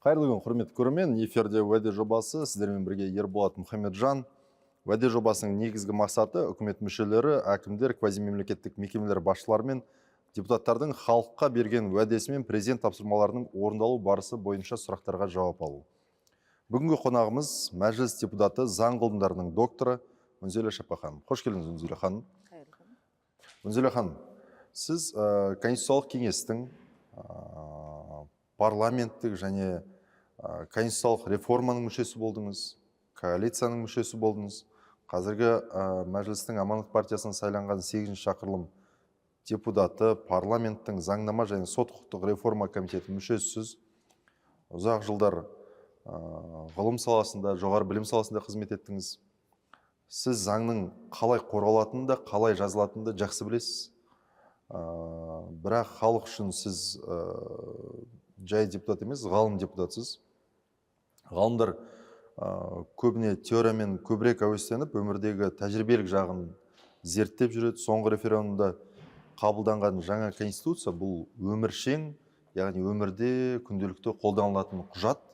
Қайырлы күн, құрметті көрермен! Эфирде «Уәде» жобасы, сіздермен бірге Ерболат Мұхамеджан. «Уәде» жобасының негізгі мақсаты – үкімет мүшелері, әкімдер, квазимемлекеттік мекемелер басшылары мен депутаттардың халыққа берген уәдесі мен президент тапсырмаларының орындалу барысы бойынша сұрақтарға жауап алу. Бүгінгі қонағымыз – Мәжіліс депутаты, заң ғылымдарының докторы Үнзила Шапа ханым. Қош келдіңіз, Үнзила ханым! Үнзила ханым, сіз Конституциялық кеңестің, парламенттік және конституциялық реформаның мүшесі болдыңыз, коалицияның мүшесі болдыңыз. Қазіргі Мәжілістің «Аманат» партиясынан сайланған сегізінші шақырылым депутаты, парламенттің заңнама және сот құқықтық реформа комитетінің мүшесісіз. Ұзақ жылдар ғылым саласында, жоғары білім саласында қызмет еттіңіз. Сіз заңның қалай қорғалатынын да, қалай жазылатынын да жақсы білесіз. Бірақ халық үшін сіз жай депутат емес, ғалым депутатсыз. Ғалымдар көбіне теориямен көбірек әуестеніп, өмірдегі тәжірибелік жағын зерттеп жүреді. Соңғы референдумда қабылданған жаңа конституция – бұл өміршең, яғни өмірде күнделікті қолданылатын құжат.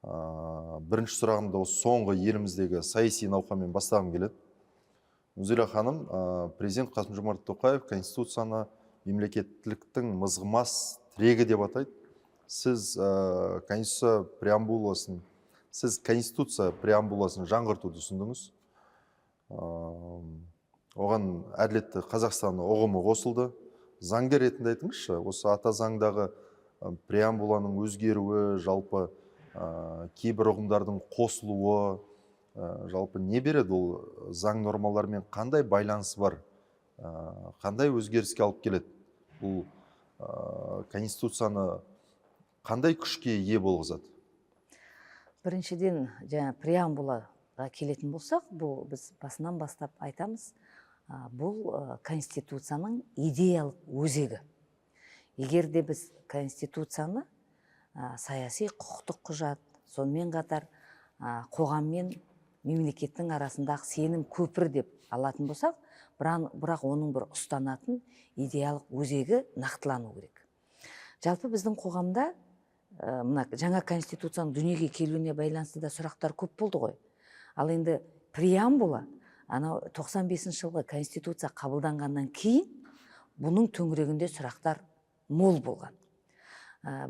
Бірінші сұрағымды осы соңғы еліміздегі саяси науқанмен бастағым келеді. Үнзила ханым, президент Қасым Жомарт Тоқаев конституцияны мемлекеттіліктің мызғымас тірегі деп атайды. Сіз конституция преамбуласын, сіз конституция преамбуласын жаңғыртуды ұсындыңыз. Оған әділетті Қазақстан ұғымы қосылды. Заңгер ретінде айтыңызшы, осы ата заңдағы преамбуланың өзгеруі, жалпы кейбір ұғымдардың қосылуы жалпы не береді? Ол заң нормаларымен қандай байланысы бар? Қандай өзгеріске алып келеді? Бұл конституцияны қандай күшке ие болғызады? Біріншіден, жаңа преамбулаға келетін болсақ, бұл біз басынан бастап айтамыз, бұл конституцияның идеялық өзегі. Егер де біз конституцияны саяси құқықтық құжат, сонымен қатар қоғам мен мемлекеттің арасындағы сенім көпір деп алатын болсақ, бірақ оның бір ұстанатын идеялық өзегі нақтылану керек. Жалпы біздің қоғамда мына жаңа конституцияның дүниеге келуіне байланысты да сұрақтар көп болды ғой. Ал енді преамбула, анау 95 жылғы конституция қабылданғаннан кейін бұның төңірегінде сұрақтар мол болған.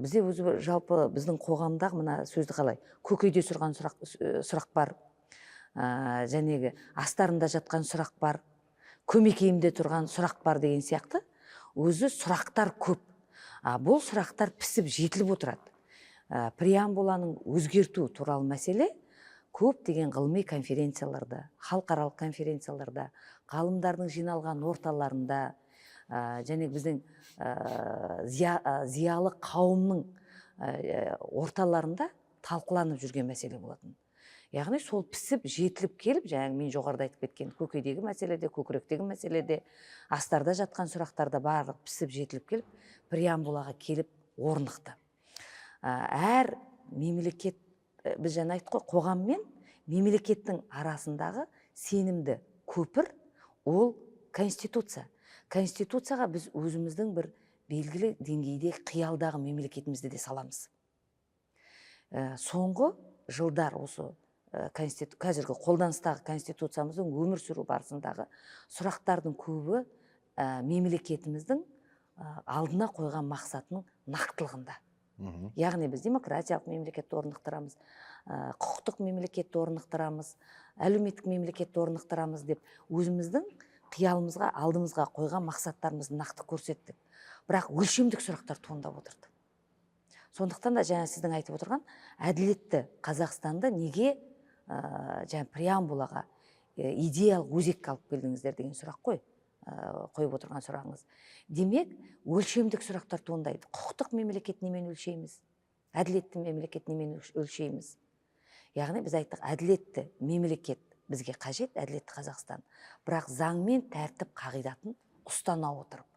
Бізде өзі жалпы біздің қоғамдағы мына сөзді қалай, көкейде тұрған сұрақ, сұрақ бар, жәнегі астарында жатқан сұрақ бар, көмекейімде тұрған сұрақ бар деген сияқты өзі сұрақтар көп. Бұл сұрақтар пісіп жетіліп отырады. Преамбуланың өзгерту туралы мәселе көптеген ғылыми конференцияларда, халықаралық конференцияларда, ғалымдардың жиналған орталарында және біздің зиялы қауымның орталарында талқыланып жүрген мәселе болатын. Яғни сол пісіп жетіліп келіп, жаңағы мен жоғарыда айтып кеткен көкейдегі мәселеде, көкіректегі мәселеде, астарда жатқан сұрақтарда барлық пісіп жетіліп келіп, преамбулаға келіп орнықты. Әр мемлекет, біз жаңа айттық қой, қоғам мен мемлекеттің арасындағы сенімді көпір ол конституция. Конституцияға біз өзіміздің бір белгілі деңгейде қиялдағы мемлекетімізді де саламыз. Соңғы жылдар осы қазіргі қолданыстағы конституциямыздың өмір сүру барысындағы сұрақтардың көбі мемлекетіміздің алдына қойған мақсатының нақтылығында. Яғни біз демократиялық мемлекетті орнықтырамыз, құқықтық мемлекетті орнықтырамыз, әлеуметтік мемлекетті орнықтырамыз деп өзіміздің қиялымызға, алдымызға қойған мақсаттарымызды нақты көрсеттік. Бірақ өлшемдік сұрақтар туындап отырды. Сондықтан да жаңа сіздің айтып отырған әділетті Қазақстанды неге жаңа преамбулаға, идеялық өзекке алып келдіңіздер деген сұрақ қой, қойып отырған сұрағыңыз. Демек, өлшемдік сұрақтар туындайды. Құқықтық мемлекет немен өлшейміз, әділетті мемлекет немен өлшейміз? Яғни біз айттық, әділетті мемлекет бізге қажет, әділетті Қазақстан, бірақ заң мен тәртіп қағидатын ұстана отырып.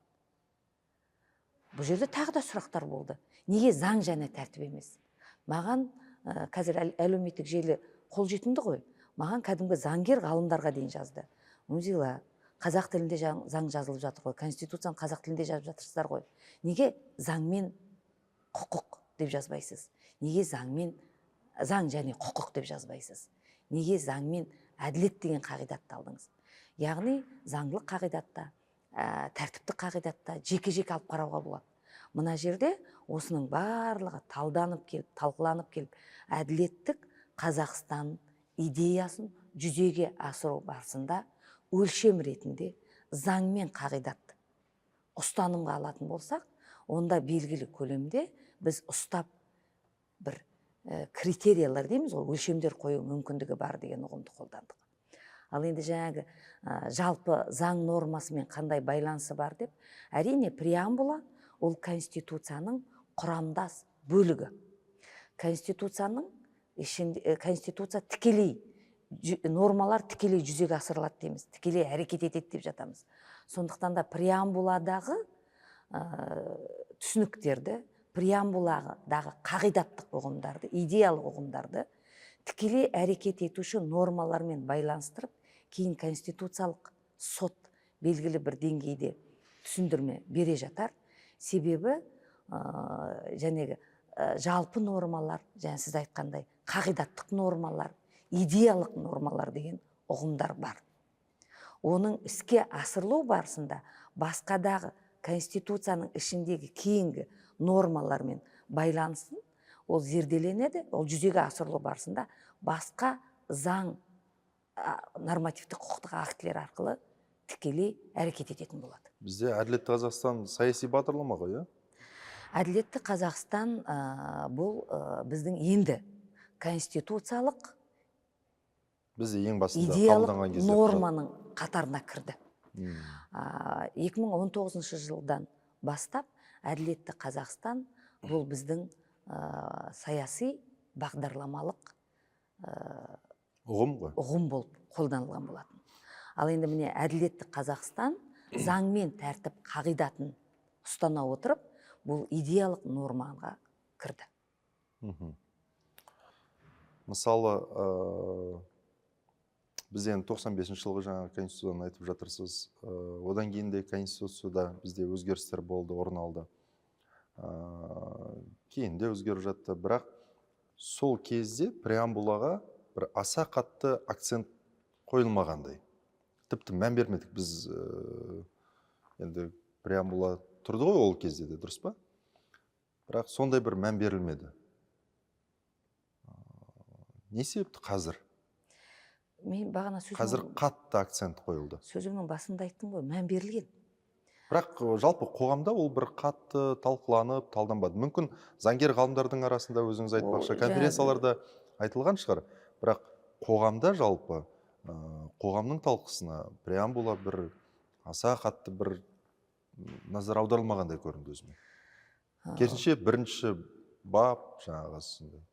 Бұл жерде тағы да сұрақтар болды: неге заң және тәртіп емес? Маған қазір әлеуметтік желі қолжетімді ғой, маған кәдімгі заңгер ғалымдарға дейін жазды: «Үнзила, қазақ тілінде заң жазылып жатыр ғой, конституцияны қазақ тілінде жазып жатырсыздар ғой, неге заң мен құқық деп жазбайсыз? Неге заңмен заң және құқық деп жазбайсыз? Неге заңмен әділет деген қағидатты алдыңыз? Яғни заңдылық қағидатта, тәртіптік қағидатта жеке-жеке алып қарауға болады. Мына жерде осының барлығы талданып келіп, талқыланып келіп, әділеттік Қазақстан идеясын жүзеге асыру барысында өлшем ретінде заңмен қағидатты ұстанымға алатын болсақ, онда белгілі көлемде біз ұстап бір критериялар дейміз ғой, өлшемдер қою мүмкіндігі бар деген ұғымды қолдандық. Ал енді жаңағы жалпы заң нормасымен қандай байланысы бар деп, әрине, преамбула ол конституцияның құрамдас бөлігі. Конституцияның ішінде конституция тікелей нормалар тікелей жүзеге асырылады дейміз, тікелей әрекет етеді деп жатамыз. Сондықтан да преамбуладағы түсініктерді, преамбуладағы қағидаттық ұғымдарды, идеялық ұғымдарды тікелей әрекет етуші нормалармен байланыстырып, кейін конституциялық сот белгілі бір деңгейде түсіндірме бере жатар. Себебі жәнегі жалпы нормалар, және сіз айтқандай қағидаттық нормалар, идеялық нормалар деген ұғымдар бар. Оның іске асырылу барысында басқадағы конституцияның ішіндегі кейінгі нормалармен байланысын ол зерделенеді. Ол жүзеге асырылу барысында басқа заң нормативтік құқықтық актілер арқылы тікелей әрекет ететін болады. Бізде «Әділетті Қазақстан» саяси бағдарлама ғой, иә? «Әділетті Қазақстан» бұл біздің енді конституциялық Бізде ең басында идеялық қабылданған кезде норманың қатарына кірді. 2019 жылдан бастап «Әділетті Қазақстан» бұл біздің саяси бағдарламалық Ұғым ғой. ұғым болып қолданылған болатын. Ал енді міне, «Әділетті Қазақстан» заң мен тәртіп қағидатын ұстана отырып, бұл идеялық нормаға кірді. Мысалы, біз енді 95 жылғы жаңа конституцияны айтып жатырсыз. Одан кейін де конституцияда бізде өзгерістер болды, орын алды. Кейін де өзгеріп жатты, бірақ сол кезде преамбулаға бір аса қатты акцент қойылмағандай, тіпті мән бермедік біз. Енді преамбула тұрды ғой ол кезде де, дұрыс па? Бірақ сондай бір мән берілмеді. Не себепті қазір Мен бағана сөзімнің, қазір қатты акцент қойылды? сөзімнің басында айттым ғой, мән берілген. Бірақ жалпы қоғамда ол бір қатты талқыланып, талданбады. Мүмкін, заңгер ғалымдардың арасында, өзіңіз айтпақшы, конференцияларда айтылған шығар, бірақ қоғамда жалпы қоғамның талқысына преамбула бір аса қатты бір назар аударылмағандай көрінді өзіме. Керісінше, бірінші бап жаңағы сондай.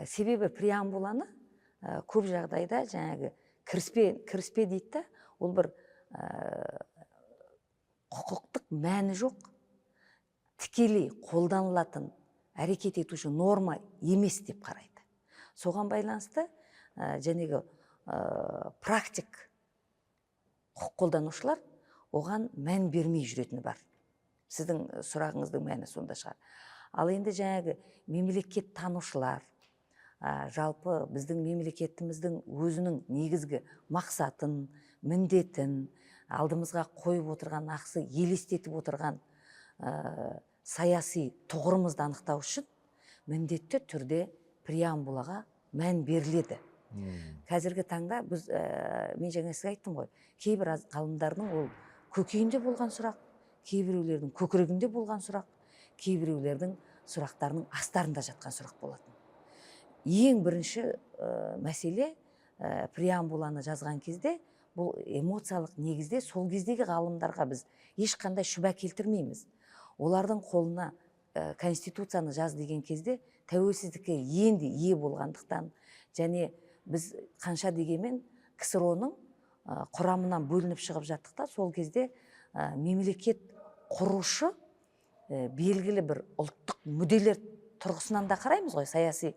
Себебі преамбуланы көп жағдайда жаңағы кіріспе дейді да, ол бір құқықтық мәні жоқ, тікелей қолданылатын, әрекет етуші норма емес деп қарайды. Соған байланысты жәнегі практик құқық қолданушылар оған мән бермей жүретіні бар. Сіздің сұрағыңыздың мәні сонда шығар. Ал енді жаңағы мемлекет танушылар, жалпы біздің мемлекетіміздің өзінің негізгі мақсатын, міндетін, алдымызға қойып отырған, ақсы елестетіп отырған саяси тұғырымызды анықтау үшін міндетті түрде преамбулаға мән беріледі. Қазіргі таңда біз, мен жаңа сізге айттым ғой, кейбір ғалымдардың ол көкейінде болған сұрақ, кейбіреулердің көкірегінде болған сұрақ, кейбіреулердің сұрақтарының астарында жатқан сұрақ болатын. Ең бірінші мәселе, преамбуланы жазған кезде бұл эмоциялық негізде сол кездегі ғалымдарға біз ешқандай шүбә келтірмейміз. Олардың қолына конституцияны жаз деген кезде тәуелсіздікке енді ие болғандықтан және біз қанша дегенмен КСРО-ның құрамынан бөлініп шығып жаттық та, сол кезде мемлекет құрушы белгілі бір ұлттық мүдделер тұрғысынан да қараймыз ғой, саяси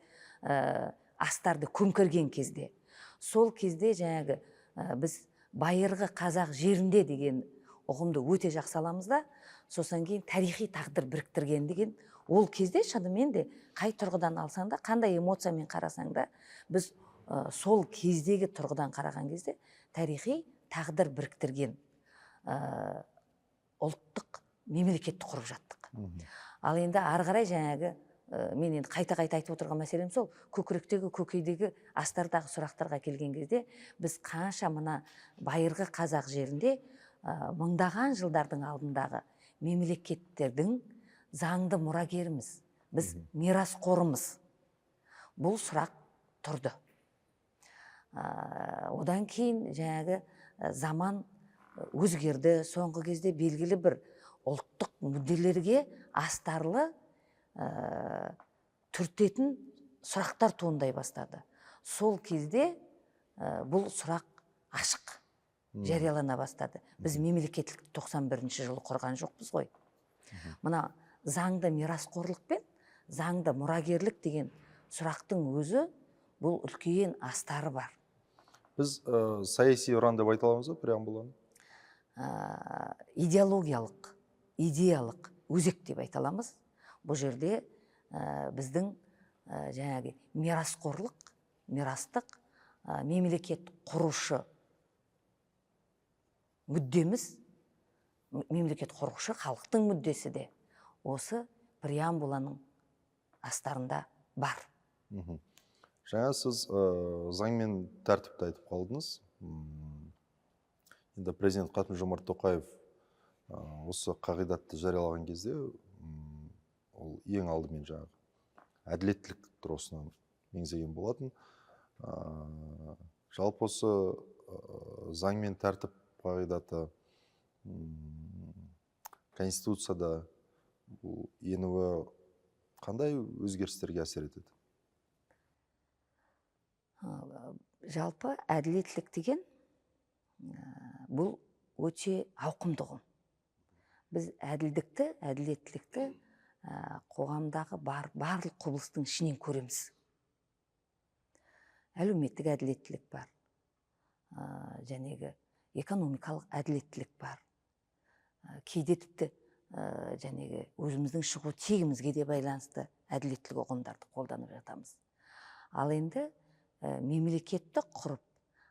астарды көмкерген кезде. Сол кезде жаңағы біз байырғы қазақ жерінде деген ұғымды өте жақсы аламыз да, сосын кейін тарихи тағдыр біріктірген деген Ол кезде шынымен де қай тұрғыдан алсаң да, қандай эмоциямен қарасаң да, біз сол кездегі тұрғыдан қараған кезде тарихи тағдыр біріктірген ұлттық мемлекетті құрып жаттық. Ал енді ары қарай жаңағы мен енді қайта-қайта айтып отырған мәселем сол көкіректегі, көкейдегі, астардағы сұрақтарға келген кезде, біз қанша мына байырғы қазақ жерінде мыңдаған жылдардың алдындағы мемлекеттердің заңды мұрагеріміз, біз мирасқорымыз. Бұл сұрақ тұрды. Одан кейін жаңағы заман өзгерді. Соңғы кезде белгілі бір ұлттық мүдделерге астарлы түртетін сұрақтар туындай бастады. Сол кезде бұл сұрақ ашық жариялана бастады. Біз мемлекеттілікті 91 жылы құрған жоқпыз ғой. Мына заңды мирасқорлық пен заңды мұрагерлік деген сұрақтың өзі, бұл үлкен астары бар. Біз саяси ұран деп айта аламыз ба преамбуланы? Идеологиялық, идеялық өзек деп айта аламыз. Бұл жерде біздің жаңағы мирасқорлық, мирастық, мемлекет құрушы мүддеміз, мемлекет құрушы халықтың мүддесі де осы преамбуланың астарында бар. Жаңа сіз заң мен тәртіпті айтып қалдыңыз. Енді президент Қасым Жомарт Тоқаев осы қағидатты жариялаған кезде ол ең алдымен жаңағы әділеттілік тұрғысынан меңзеген болатын. Жалпы осы заң мен тәртіп қағидаты конституцияда бұл енуі қандай өзгерістерге әсер етеді? Жалпы әділеттілік деген бұл өте ауқымды ұғым. Біз әділдікті, әділеттілікті қоғамдағы бар барлық құбылыстың ішінен көреміз. Әлеуметтік әділеттілік бар, жәнегі экономикалық әділеттілік бар, кейде тіпті жәнегі өзіміздің шығу тегімізге де байланысты әділеттілік ұғымдарды қолданып жатамыз. Ал енді мемлекетті құрып,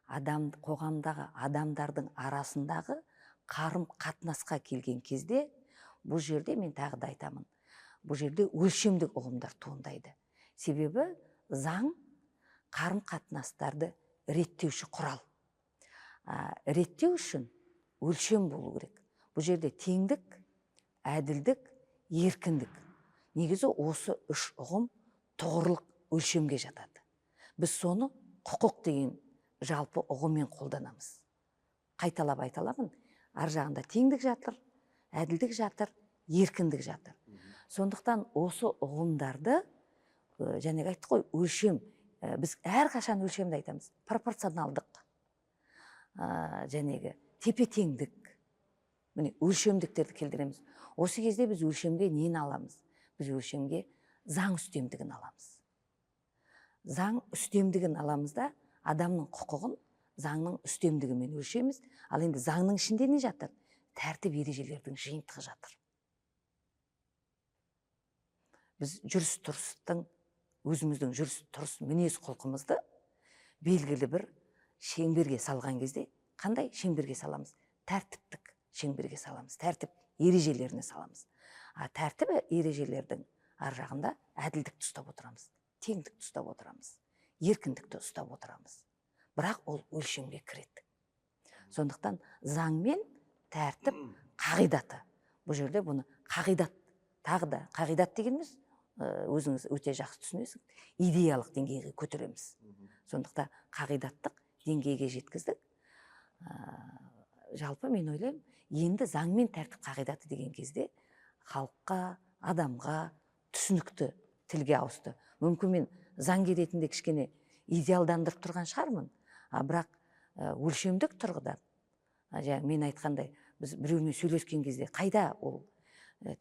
адам, қоғамдағы адамдардың арасындағы қарым қатынасқа келген кезде, бұл жерде мен тағы да айтамын, бұл жерде өлшемдік ұғымдар туындайды. Себебі заң қарым қатынастарды реттеуші құрал. Реттеу үшін өлшем болу керек. Бұл жерде теңдік, әділдік, еркіндік, негізі осы үш ұғым тұғырлық өлшемге жатады. Біз соны құқық деген жалпы ұғыммен қолданамыз. Қайталап айта аламын, ар жағында теңдік жатыр, әділдік жатыр, еркіндік жатыр. Сондықтан осы ұғымдарды, жаңағы айттық қой, өлшем, біз әрқашан өлшемді айтамыз, пропорционалдық, жәнегі тепе теңдік, міне, өлшемдіктерді келтіреміз. Осы кезде біз өлшемге нені аламыз? Біз өлшемге заң үстемдігін аламыз. Заң үстемдігін аламыз да, адамның құқығын заңның үстемдігімен өлшейміз. Ал енді заңның ішінде не жатыр? Тәртіп ережелердің жиынтығы жатыр. Біз жүріс тұрыстың, өзіміздің жүріс тұрыс мінез құлқымызды белгілі бір шеңберге салған кезде, қандай шеңберге саламыз? Тәртіптік шеңберге саламыз, тәртіп ережелеріне саламыз. А тәртіп ережелердің ар жағында әділдікті ұстап отырамыз, теңдікті ұстап отырамыз, еркіндікті ұстап отырамыз. Бірақ ол өлшемге кіреді. Сондықтан заң мен тәртіп қағидаты. Бұл жерде бұны қағидат, тағы да қағидат дегеніміз, өзіңіз өте жақсы түсінесіз, идеялық деңгейге көтереміз. Сондықтан қағидаттық деңгейге жеткіздік. Жалпы мен ойлаймын, енді заң мен тәртіп қағидаты деген кезде халыққа, адамға түсінікті тілге ауысты. Мүмкін мен заңгер ретінде кішкене идеалдандырып тұрған шығармын, а бірақ өлшемдік тұрғыдан, жаңа мен айтқандай, біз біреумен сөйлескен кезде қайда ол,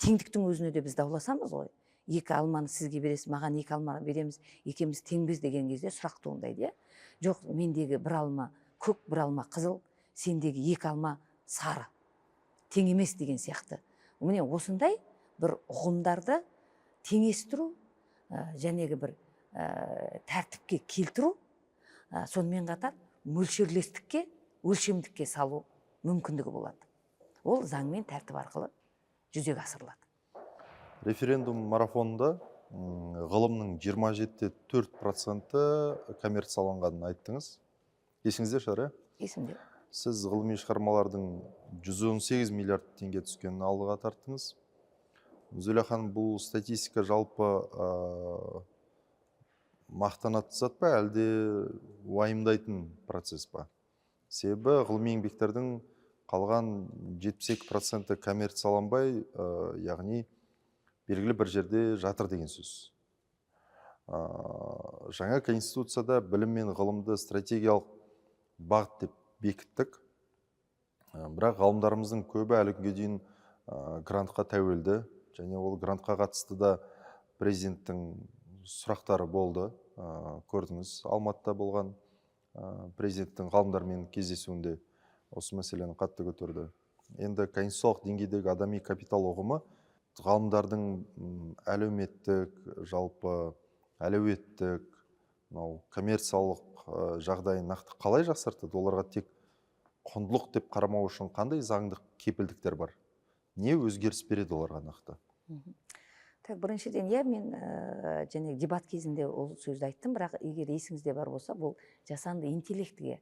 теңдіктің өзіне де біз дауласамыз ғой. Екі алманы сізге бересіз, маған екі алма береміз, екеуміз теңбіз деген кезде сұрақ туындайды, иә? Жоқ, мендегі бір алма көк, бір алма қызыл, сендегі екі алма сары, тең емес деген сияқты. Міне, осындай бір ұғымдарды Теңестіру, жәнегі бір тәртіпке келтіру, сонымен қатар мөлшерлестікке, өлшемдікке салу мүмкіндігі болады. Ол заңмен, тәртіп арқылы жүзеге асырылады. Референдум марафонында ғылымның 27,4%-і коммерцияланғанын айттыңыз, есіңізде шығар, иә? Есімде. Сіз ғылыми шығармалардың 118 миллиард теңге түскенін алдыға тарттыңыз. Зүлия ханым, бұл статистика жалпы мақтанатын зат па, әлде уайымдайтын процесс па? Себебі ғылыми еңбектердің қалған 72%-і коммерцияланбай, яғни белгілі бір жерде жатыр деген сөз. Жаңа конституцияда білім мен ғылымды стратегиялық бағыт деп бекіттік. Бірақ ғалымдарымыздың көбі әлі күнге дейін грантқа тәуелді, және ол грантқа қатысты да президенттің сұрақтары болды. Көрдіңіз, Алматыда болған президенттің ғалымдармен кездесуінде осы мәселені қатты көтерді. Енді конституциялық деңгейдегі адами капитал ұғымы ғалымдардың әлеуметтік, жалпы әлеуеттік, мынау коммерциялық жағдайын нақты қалай жақсартады? Оларға тек құндылық деп қарамау үшін қандай заңдық кепілдіктер бар? Не өзгеріс береді оларға нақты? Так, біріншіден, иә, мен және дебат кезінде ол сөзді айттым, бірақ егер есіңізде бар болса, бұл жасанды интеллектіге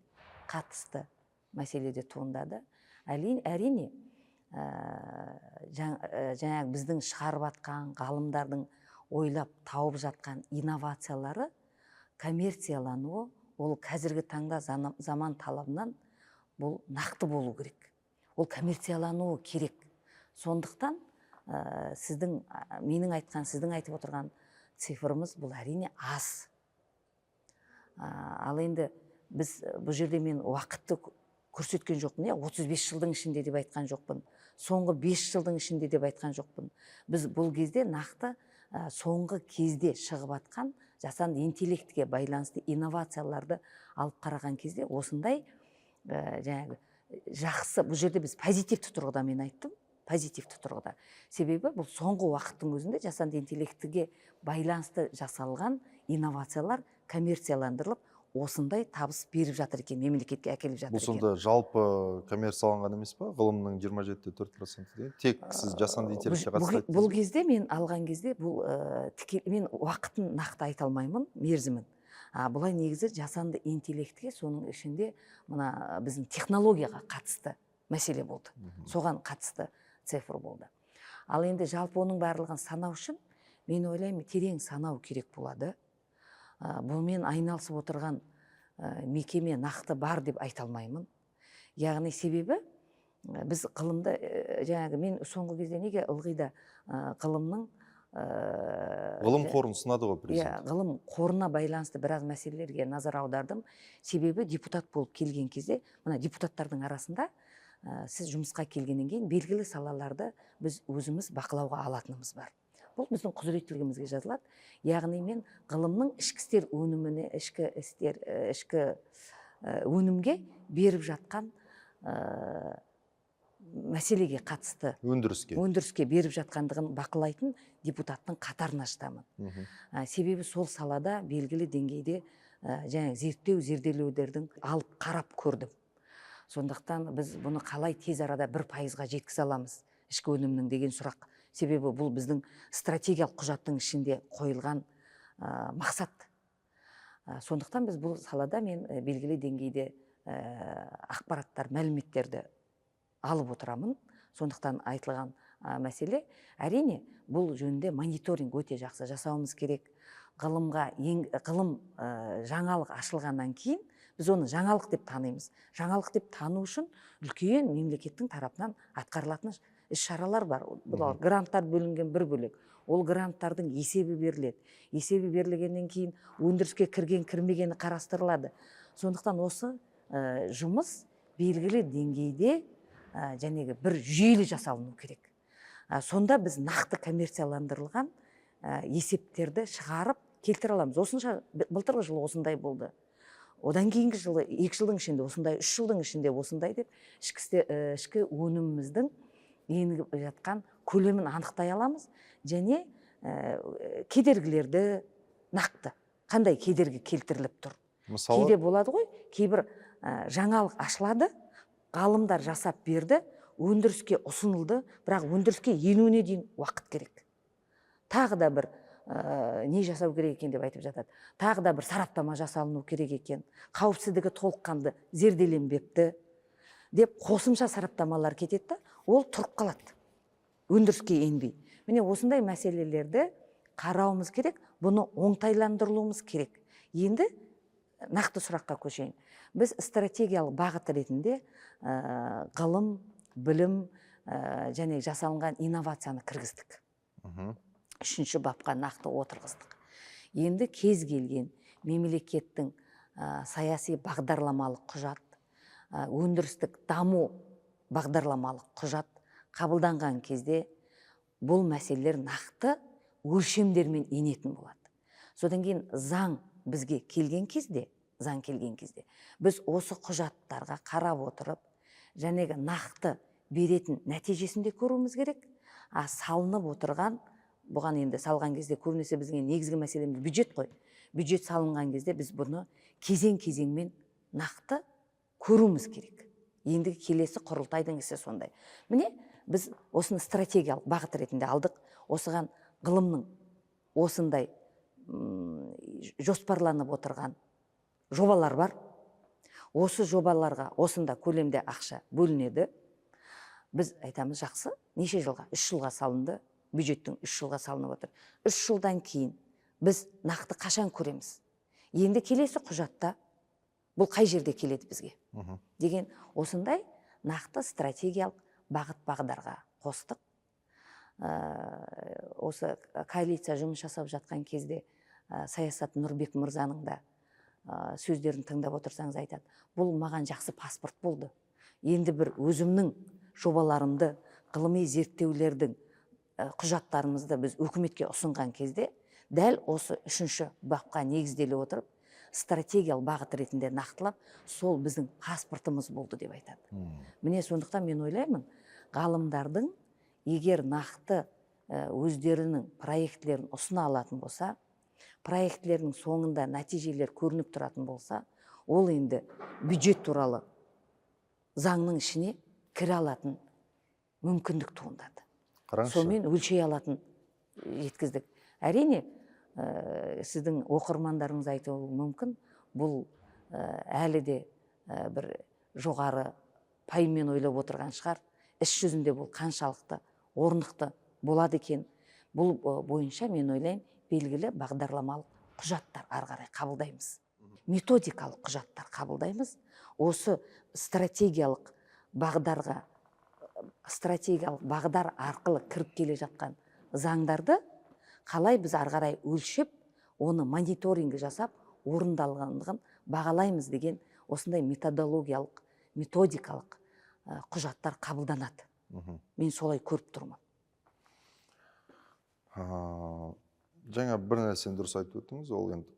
қатысты мәселе де туындады. Әрине, жаңағы біздің шығарып жатқан, ғалымдардың ойлап тауып жатқан инновациялары коммерциялануы, ол қазіргі таңда заман талабынан бұл нақты болу керек. Ол коммерциялануы керек. Сондықтан сіздің, менің айтқан, сіздің айтып отырған цифрымыз бұл, әрине, аз. Ал енді біз бұл жерде, мен уақытты көрсеткен жоқпын, иә, 35 жылдың ішінде деп айтқан жоқпын, соңғы 5 жылдың ішінде деп айтқан жоқпын. Біз бұл кезде нақты соңғы кезде шығып жатқан жасанды интеллектіге байланысты инновацияларды алып қараған кезде осындай жаңағы жақсы, бұл жерде біз позитивті тұрғыда, мен айттым, позитивті тұрғыда, себебі бұл соңғы уақыттың өзінде жасанды интеллектіге байланысты жасалған инновациялар коммерцияландырылып, осындай табыс беріп жатыр екен, мемлекетке әкеліп жатыр Бұл екен. сонда жалпы коммерцияланған емес па, ғылымның 27,4% деген? Тек сіз жасанды интеллектке қатысты айттыңыз Бұл ба? кезде мен алған кезде бұл мен уақытын нақты айта алмаймын, мерзімін. А бұлай негізі жасанды интеллектіге, соның ішінде мына біздің технологияға қатысты мәселе болды. Соған қатысты цифр болды. Ал енді жалпы оның барлығын санау үшін, мен ойлаймын, терең санау керек болады. Бұнымен айналысып отырған мекеме нақты бар деп айта алмаймын. Яғни себебі біз ғылымды, жаңағы мен соңғы кезде неге ылғи да ғылымның Ғылым қорын ұсынады ғой иә, президент. Ғылым қорына байланысты біраз мәселелерге назар аудардым. Себебі депутат болып келген кезде, мына депутаттардың арасында сіз жұмысқа келгеннен кейін белгілі салаларды біз өзіміз бақылауға алатынымыз бар. Бұл біздің құзыреттілігімізге жазылады. Яғни мен ғылымның ішкі істер өніміне, ішкі істер, ішкі өнімге беріп жатқан мәселеге қатысты Өндіріске. өндіріске беріп жатқандығын бақылайтын депутаттың қатарына жатамын. Себебі сол салада белгілі деңгейде жаңағы зерттеу, зерделеулердің алып қарап көрдім. Сондықтан біз бұны қалай тез арада 1%-ға жеткізе аламыз ішкі өнімнің деген сұрақ. Себебі бұл біздің стратегиялық құжаттың ішінде қойылған мақсат. Сондықтан біз бұл салада мен белгілі деңгейде ақпараттар, мәліметтерді алып отырамын. Сондықтан айтылған мәселе, әрине, бұл жөнінде мониторинг өте жақсы жасауымыз керек. Ғылымға ең, ғылым жаңалық ашылғаннан кейін біз оны жаңалық деп танимыз. Жаңалық деп тану үшін үлкен мемлекеттің тарапынан атқарылатын іс шаралар бар. Бұл гранттар бөлінген бір бөлек. Ол гранттардың есебі беріледі. Есебі берілгеннен кейін өндіріске кірген, кірмегені қарастырылады. Сондықтан осы жұмыс белгілі деңгейде жәнегі бір жүйелі жасалыну керек. Сонда біз нақты коммерцияландырылған есептерді шығарып келтіре аламыз. Осынша былтырғы жылы осындай болды, одан кейінгі жылы, 2 жылдың ішінде осындай, 3 жылдың ішінде осындай деп ішкі өніміміздің еніп жатқан көлемін анықтай аламыз және кедергілерді нақты қандай кедергі келтіріліп тұр. Мысалы, кейде болады ғой, кейбір жаңалық ашылады, ғалымдар жасап берді, өндіріске ұсынылды, бірақ өндіріске енуіне дейін уақыт керек. Тағы да бір не жасау керек екен деп айтып жатады. Тағы да бір сараптама жасалыну керек екен, қауіпсіздігі толыққанды зерделенбепті деп қосымша сараптамалар кетеді да, ол тұрып қалады, өндіріске енбей. Міне, осындай мәселелерді қарауымыз керек, бұны оңтайландырылуымыз керек. Енді нақты сұраққа көшейін. Біз стратегиялық бағыт ретінде ғылым, білім және жасалынған инновацияны кіргіздік. Үшінші бапқа нақты отырғыздық. Енді кез келген мемлекеттің саяси бағдарламалық құжат, өндірістік даму бағдарламалық құжат қабылданған кезде бұл мәселелер нақты өлшемдермен енетін болады. Содан кейін заң бізге келген кезде, заң келген кезде біз осы құжаттарға қарап отырып, жәнегі нақты беретін нәтижесін де көруіміз керек. А салынып отырған, бұған енді салған кезде көбінесе біздің негізгі мәселеміз бюджет қой. Бюджет салынған кезде біз бұны кезең-кезеңмен нақты көруіміз керек. Ендігі келесі құрылтайдың ісі сондай. Міне, біз осыны стратегиялық бағыт ретінде алдық. Осыған ғылымның осындай жоспарланып отырған жобалар бар. Осы жобаларға осында көлемде ақша бөлінеді. Біз айтамыз, жақсы, неше жылға? 3 жылға салынды, бюджеттің 3 жылға салынып отыр. 3 жылдан кейін біз нақты қашан көреміз? Енді келесі құжатта бұл қай жерде келеді бізге? Деген осындай нақты стратегиялық бағыт бағдарға қостық. Осы коалиция жұмыс жасап жатқан кезде Саясат Нұрбек мырзаның да сөздерін тыңдап отырсаңыз, айтады: бұл маған жақсы паспорт болды. Енді бір өзімнің жобаларымды, ғылыми зерттеулердің құжаттарымызды біз өкіметке ұсынған кезде дәл осы үшінші бапқа негізделе отырып, стратегиялық бағыт ретінде нақтылап, сол біздің паспортымыз болды деп айтады. Міне, сондықтан мен ойлаймын, ғалымдардың егер нақты өздерінің проектілерін ұсына алатын болса, проектілердің соңында нәтижелер көрініп тұратын болса, ол енді бюджет туралы заңның ішіне кіре алатын мүмкіндік туындады. Қараңызшы. Сонымен өлшей алатын жеткіздік. Әрине, сіздің оқырмандарыңыз айтуы мүмкін, бұл әлі де бір жоғары пайыммен ойлап отырған шығар. Іс жүзінде бұл қаншалықты орнықты болады екен? Бұл бойынша мен ойлаймын, белгілі бағдарламалық құжаттар ары қарай қабылдаймыз. Методикалық құжаттар қабылдаймыз. Осы стратегиялық бағдарға, стратегиялық бағдар арқылы кіріп келе жатқан заңдарды қалай біз ары қарай өлшеп, оны мониторинг жасап, орындалғандығын бағалаймыз деген осындай методологиялық, методикалық құжаттар қабылданады. Мен солай көріп тұрмын. Жаңа бір нәрсені дұрыс айтып өттіңіз, ол енді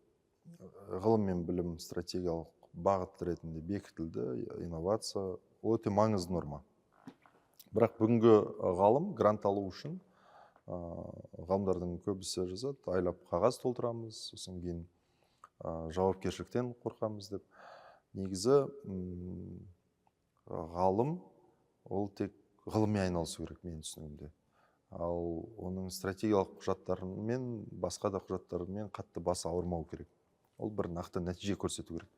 ғылым мен білім стратегиялық бағыт ретінде бекітілді, инновация ол өте маңызды норма. Бірақ бүгінгі ғалым грант алу үшін, ғалымдардың көбісі жазады, айлап қағаз толтырамыз, сосын кейін жауапкершіліктен қорқамыз деп. Негізі ғалым ол тек ғылыммен айналысу керек менің түсінігімде. Ал оның стратегиялық құжаттарымен, басқа да құжаттарымен қатты басы ауырмау керек. Ол бір нақты нәтиже көрсету керек.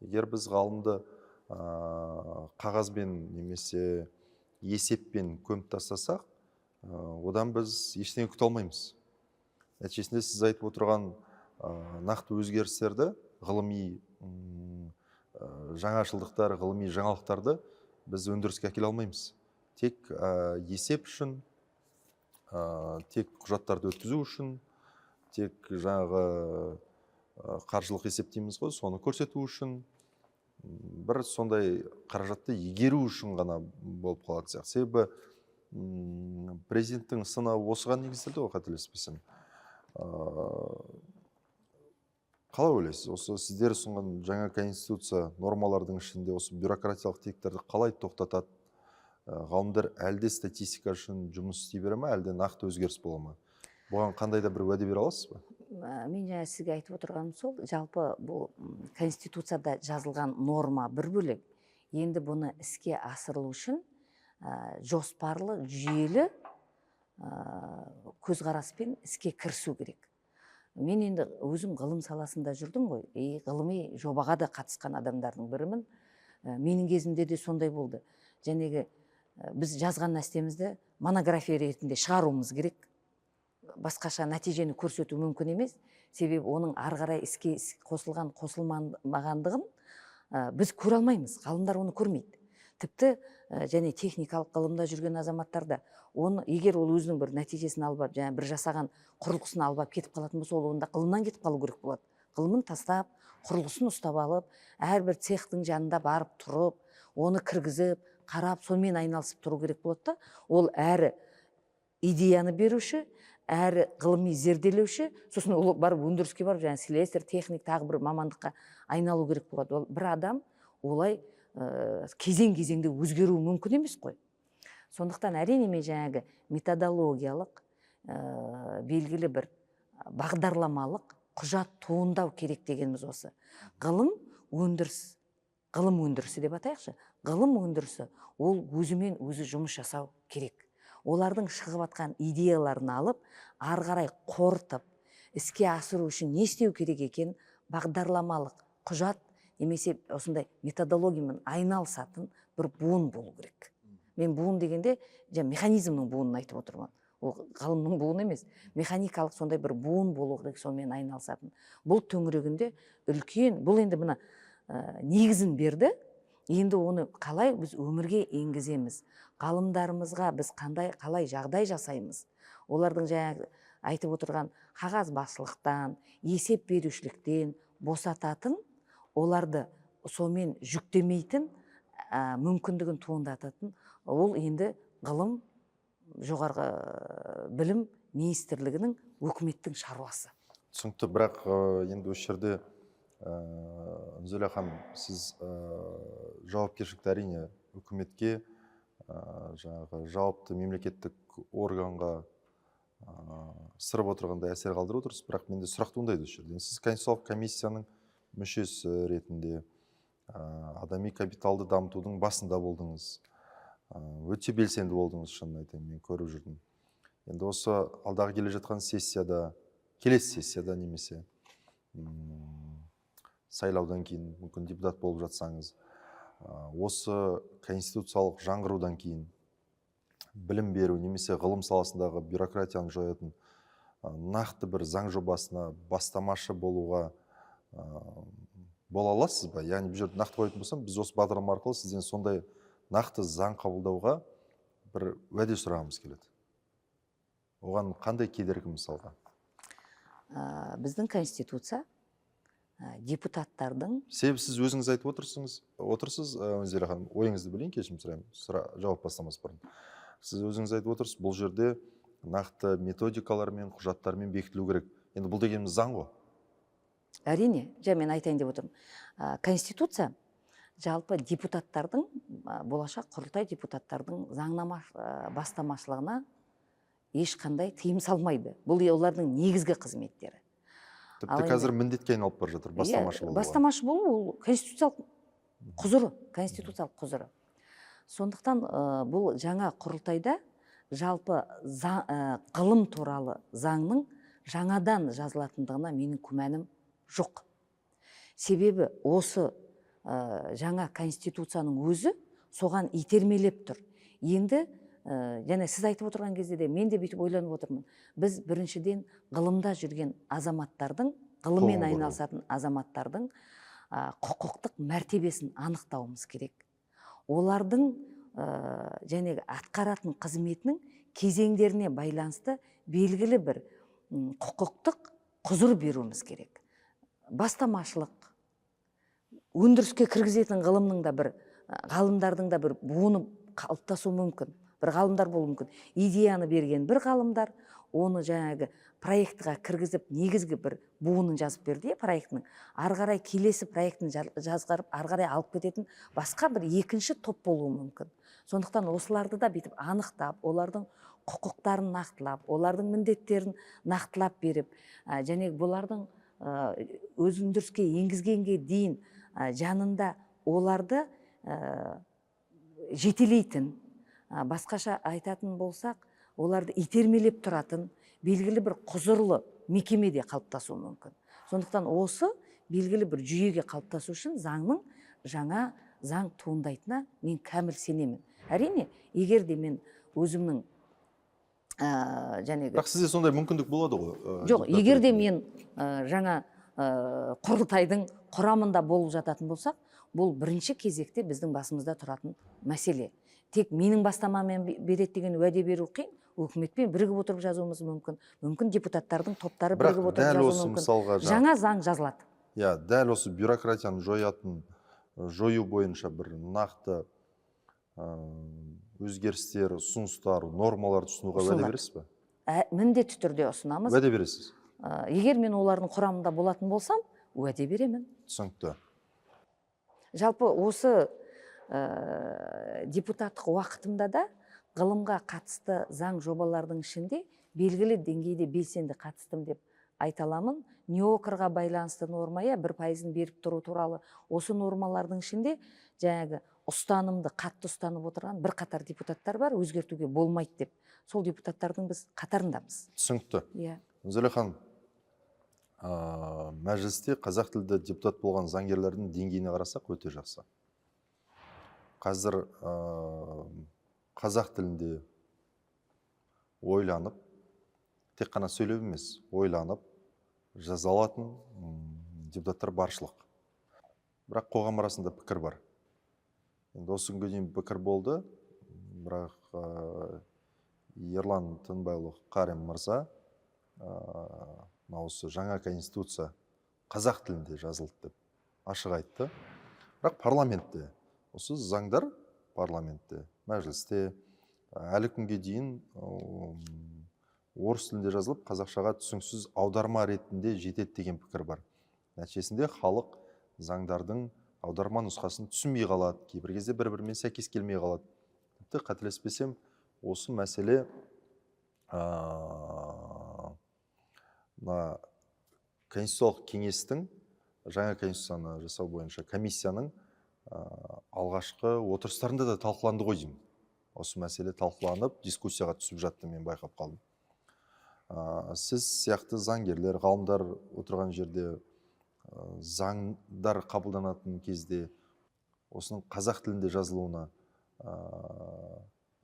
Егер біз ғалымды қағазбен немесе есеппен көміп тастасақ, одан біз ештеңе күте алмаймыз. Нәтижесінде сіз айтып отырған нақты өзгерістерді, ғылыми жаңашылдықтар, ғылыми жаңалықтарды біз өндіріске әкеле алмаймыз. Тек есеп үшін, тек құжаттарды өткізу үшін, тек жаңағы қаржылық есеп дейміз ғой, соны көрсету үшін, бір сондай қаражатты игеру үшін ғана болып қалатын сияқты. Себебі президенттің сыны осыған негізделді ғой, қателеспесем. Қалай ойлайсыз, осы сіздер ұсынған жаңа конституция нормалардың ішінде осы бюрократиялық тетіктерді қалай тоқтатады? Ғалымдар әлде статистика үшін жұмыс істей бере ме, әлде нақты өзгеріс бола ма? Бұған қандай да бір уәде бере аласыз ба? Мен жаңа сізге айтып отырғаным сол, жалпы бұл конституцияда жазылған норма бір бөлек. Енді бұны іске асырылу үшін жоспарлы, жүйелі көзқараспен іске кірісу керек. Мен енді өзім ғылым саласында жүрдім ғой, и ғылыми жобаға да қатысқан адамдардың бірімін. Менің кезімде де сондай болды. Жәнегі біз жазған нәрсемізді монография ретінде шығаруымыз керек. Басқаша нәтижені көрсету мүмкін емес, себебі оның ары қарай іске қосылған қосылмағандығын біз көре алмаймыз, ғалымдар оны көрмейді. Тіпті және техникалық ғылымда жүрген азаматтар да оны, егер ол өзінің бір нәтижесін алып алып, жаңа бір жасаған құрылғысын алып алып кетіп қалатын болса, ол онда ғылымнан кетіп қалу керек болады. Ғылымын тастап, құрылғысын ұстап алып, әрбір цехтың жанында барып тұрып, оны кіргізіп, қарап, сонымен айналысып тұру керек болады да. Ол әрі идеяны беруші, әрі ғылыми зерделеуші, сосын ол барып өндіріске барып, жаңағы слесарь, техник, тағы бір мамандыққа айналу керек болады. Ол бір адам олай кезең кезеңде өзгеруі мүмкін емес қой. Сондықтан, әрине, мен жаңағы методологиялық белгілі бір бағдарламалық құжат туындау керек дегеніміз осы. Ғылым өндіріс, ғылым өндірісі деп атайықшы, ғылым өндірісі ол өзімен өзі жұмыс жасау керек. Олардың шығып жатқан идеяларын алып, ары қарай қорытып, іске асыру үшін не істеу керек екен, бағдарламалық құжат немесе осындай методологиямен айналысатын бір буын болу керек. Мен буын дегенде жаңа механизмнің буынын айтып отырмын, ол ғылымның буыны емес, механикалық сондай бір буын болу керек сонымен айналысатын. Бұл төңірегінде үлкен, бұл енді мына негізін берді, енді оны қалай біз өмірге енгіземіз, ғалымдарымызға біз қандай, қалай жағдай жасаймыз, олардың жаңағы айтып отырған қағазбасылықтан, есеп берушіліктен босататын, оларды сонымен жүктемейтін, мүмкіндігін туындататын, ол енді ғылым, жоғарғы білім министрлігінің, өкіметтің шаруасы. Түсінікті, бірақ енді осы жерде, Үнзила ханым, сіз жауапкершілікті, әрине, үкіметке, жаңағы жауапты мемлекеттік органға сырып отырғандай әсер қалдырып отырсыз, бірақ менде сұрақ туындайды осы жерде. Сіз конституциялық комиссияның мүшесі ретінде адами капиталды дамытудың басында болдыңыз, өте белсенді болдыңыз, шынын айтайын, мен көріп жүрдім. Енді осы алдағы келе жатқан сессияда, келесі сессияда немесе сайлаудан кейін мүмкін депутат болып жатсаңыз, осы конституциялық жаңғырудан кейін білім беру немесе ғылым саласындағы бюрократияны жоятын нақты бір заң жобасына бастамашы болуға бола аласыз ба? Яғни бұл жерде нақты қоятын болсам, біз осы бағдарлама арқылы сізден сондай нақты заң қабылдауға бір уәде сұрағымыз келеді. Оған қандай кедергі, мысалға? Біздің конституция депутаттардың Себебі сіз өзіңіз айтып отырсыз, Үнзила ханым, ойыңызды білейін, кешірім сұраймын, жауап бастамас бұрын. Сіз өзіңіз айтып отырсыз, бұл жерде нақты методикалармен, құжаттармен бекітілу керек. Енді бұл дегеніміз заң ғой. Әрине, жаңа мен айтайын деп отырмын. Конституция жалпы депутаттардың, болашақ құрылтай депутаттардың заңнама бастамашылығына ешқандай тыйым салмайды. Бұл олардың негізгі қызметтері. Тіпті Ал енді- қазір міндетке айналып бара жатыр бастамашы Иә, болуға. Бастамашы болу ол конституциялық құзыры, конституциялық құзыры. Сондықтан бұл жаңа құрылтайда жалпы ғылым туралы заңның жаңадан жазылатындығына менің күмәнім жоқ. Себебі осы жаңа конституцияның өзі соған итермелеп тұр. Енді және сіз айтып отырған кезде де мен де бүйтіп ойланып отырмын. Біз біріншіден ғылымда жүрген азаматтардың, ғылыммен Құқығын қорғау. айналысатын азаматтардың құқықтық мәртебесін анықтауымыз керек. Олардың және атқаратын қызметінің кезеңдеріне байланысты белгілі бір құқықтық құзыр беруіміз керек. Бастамашылық, өндіріске кіргізетін ғылымның да бір, ғалымдардың да бір буыны қалыптасуы мүмкін, бір ғалымдар болуы мүмкін. Идеяны берген бір ғалымдар, оны жаңағы проектіға кіргізіп, негізгі бір буынын жазып берді, иә, проектінің. Ары қарай келесі проектін жазғырып, ары қарай алып кететін басқа бір екінші топ болуы мүмкін. Сондықтан осыларды да бүйтіп анықтап, олардың құқықтарын нақтылап, олардың міндеттерін нақтылап беріп, және бұлардың өз өндіріске енгізгенге дейін жанында оларды жетелейтін, басқаша айтатын болсақ, оларды итермелеп тұратын белгілі бір құзырлы мекеме де қалыптасуы мүмкін. Сондықтан осы белгілі бір жүйеге қалыптасу үшін заңның жаңа заң туындайтынына мен кәміл сенемін. Әрине, егер де мен өзімнің жәнегі Бірақ сізде сондай мүмкіндік болады ғой? Жоқ, Депутат егер де ретінде. мен жаңа құрылтайдың құрамында болып жататын болсақ, бұл бірінші кезекте біздің басымызда тұратын мәселе. Тек менің бастамаммен береді деген уәде беру қиын. Өкіметпен бірігіп отырып жазуымыз мүмкін, мүмкін депутаттардың топтары Бірақ бірігіп отырып дәл жазуы осы мүмкін. мысалға Жаңа заң жазылады. Иә, дәл осы бюрократияны жою бойынша бір нақты өзгерістер, ұсыныстар, нормаларды ұсынуға уәде Ұсынылады. бересіз бе? Міндетті түрде ұсынамыз. Уәде бересіз? Егер мен олардың құрамында болатын болсам, уәде беремін. Түсінікті. Жалпы осы депутаттық уақытымда да ғылымға қатысты заң жобалардың ішінде белгілі деңгейде белсенді қатыстым деп айта аламын. НИОКР-ға байланысты норма, иә, 1%-ын беріп тұру туралы осы нормалардың ішінде жаңағы ұстанымды қатты ұстанып отырған бірқатар депутаттар бар, өзгертуге болмайды деп. Сол депутаттардың біз қатарындамыз. Түсінікті. Иә. Зәуле ханым, мәжілісте қазақ тілді депутат болған заңгерлердің деңгейіне қарасақ, өте жақсы. Қазір қазақ тілінде ойланып, тек қана сөйлеп емес, ойланып жаза алатын депутаттар баршылық. Бірақ қоғам арасында пікір бар. Енді осы күнге дейін пікір болды, бірақ Ерлан Тынбайұлы Қарин мырза мына осы жаңа конституция қазақ тілінде жазылды деп ашық айтты. Бірақ парламентте осы заңдар, парламентте, мәжілісте әлі күнге дейін орыс тілінде жазылып, қазақшаға түсініксіз аударма ретінде жетеді деген пікір бар. Нәтижесінде халық заңдардың аударма нұсқасын түсінбей қалады, кейбір кезде бір-бірімен сәйкес келмей қалады. Тіпті қателеспесем, осы мәселе мына конституциялық кеңестің жаңа конституцияны жасау бойынша комиссияның алғашқы отырыстарында да талқыланды ғой деймін. Осы мәселе талқыланып, дискуссияға түсіп жатты, мен байқап қалдым. Сіз сияқты заңгерлер, ғалымдар отырған жерде, заңдар қабылданатын кезде осының қазақ тілінде жазылуына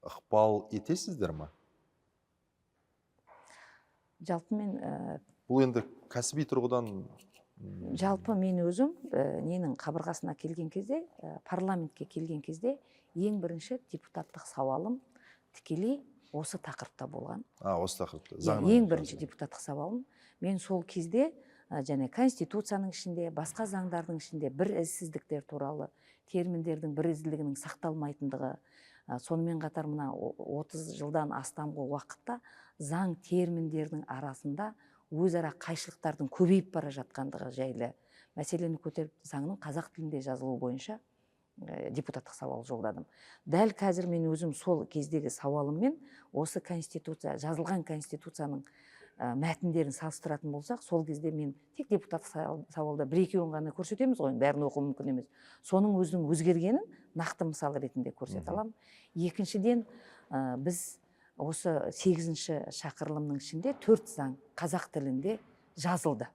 ықпал етесіздер ма? Жалпы мен Бұл енді кәсіби тұрғыдан Жалпы мен өзім ненің қабырғасына келген кезде, парламентке келген кезде ең бірінші депутаттық сауалым тікелей осы тақырыпта болған. А, осы тақырыпта. Иә, Заңнан ең бірінші жазылған. депутаттық сауалым. Мен сол кезде және конституцияның ішінде, басқа заңдардың ішінде бір ізсіздіктер туралы, терминдердің бір ізділігінің сақталмайтындығы, сонымен қатар мына 30 жылдан астамғы уақытта заң терминдердің арасында өзара қайшылықтардың көбейіп бара жатқандығы жайлы мәселені көтеріп, заңның қазақ тілінде жазылуы бойынша депутаттық сауал жолдадым. Дәл қазір мен өзім сол кездегі сауалыммен осы конституция, жазылған конституцияның мәтіндерін салыстыратын болсақ, сол кезде мен тек депутаттық сауалда бір екеуін ғана көрсетеміз ғой, енді бәрін оқу мүмкін емес. Соның өзінің өзгергенін нақты мысал ретінде көрсете аламын. Екіншіден, біз осы 8-ші шақырылымның ішінде 4 заң қазақ тілінде жазылды.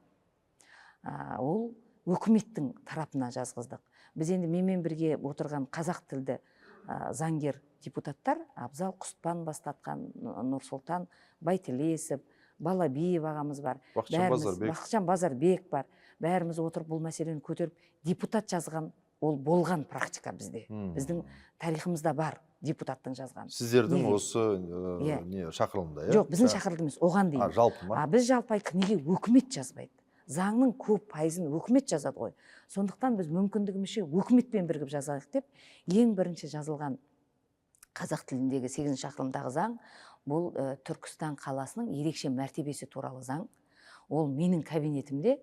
Ол өкіметтің тарапынан жазғыздық. Біз енді менімен бірге отырған қазақ тілді заңгер депутаттар Абзал Құспан бастатқан, Нұрсұлтан Байтілесов, Балабиев ағамыз бар. Бақытжан Базарбек. Бақытжан Базарбек бар. Бәріміз отырып бұл мәселені көтеріп, депутат жазған, ол болған практика бізде. Біздің тарихымызда бар депутаттың жазған. Сіздердің Неге? осы Иә. не шақырылымда, иә? Жоқ, біздің шақырылым емес, оған дейін. А, жалпы ма? А, біз жалпы айттық, неге өкімет жазбайды? Заңның көп пайызын өкімет жазады ғой. Сондықтан біз мүмкіндігімізше өкіметпен бірігіп жазайық деп, ең бірінші жазылған қазақ тіліндегі 8-ші шақырылымдағы заң бұл, Түркістан қаласының ерекше мәртебесі туралы заң. Ол менің кабинетімде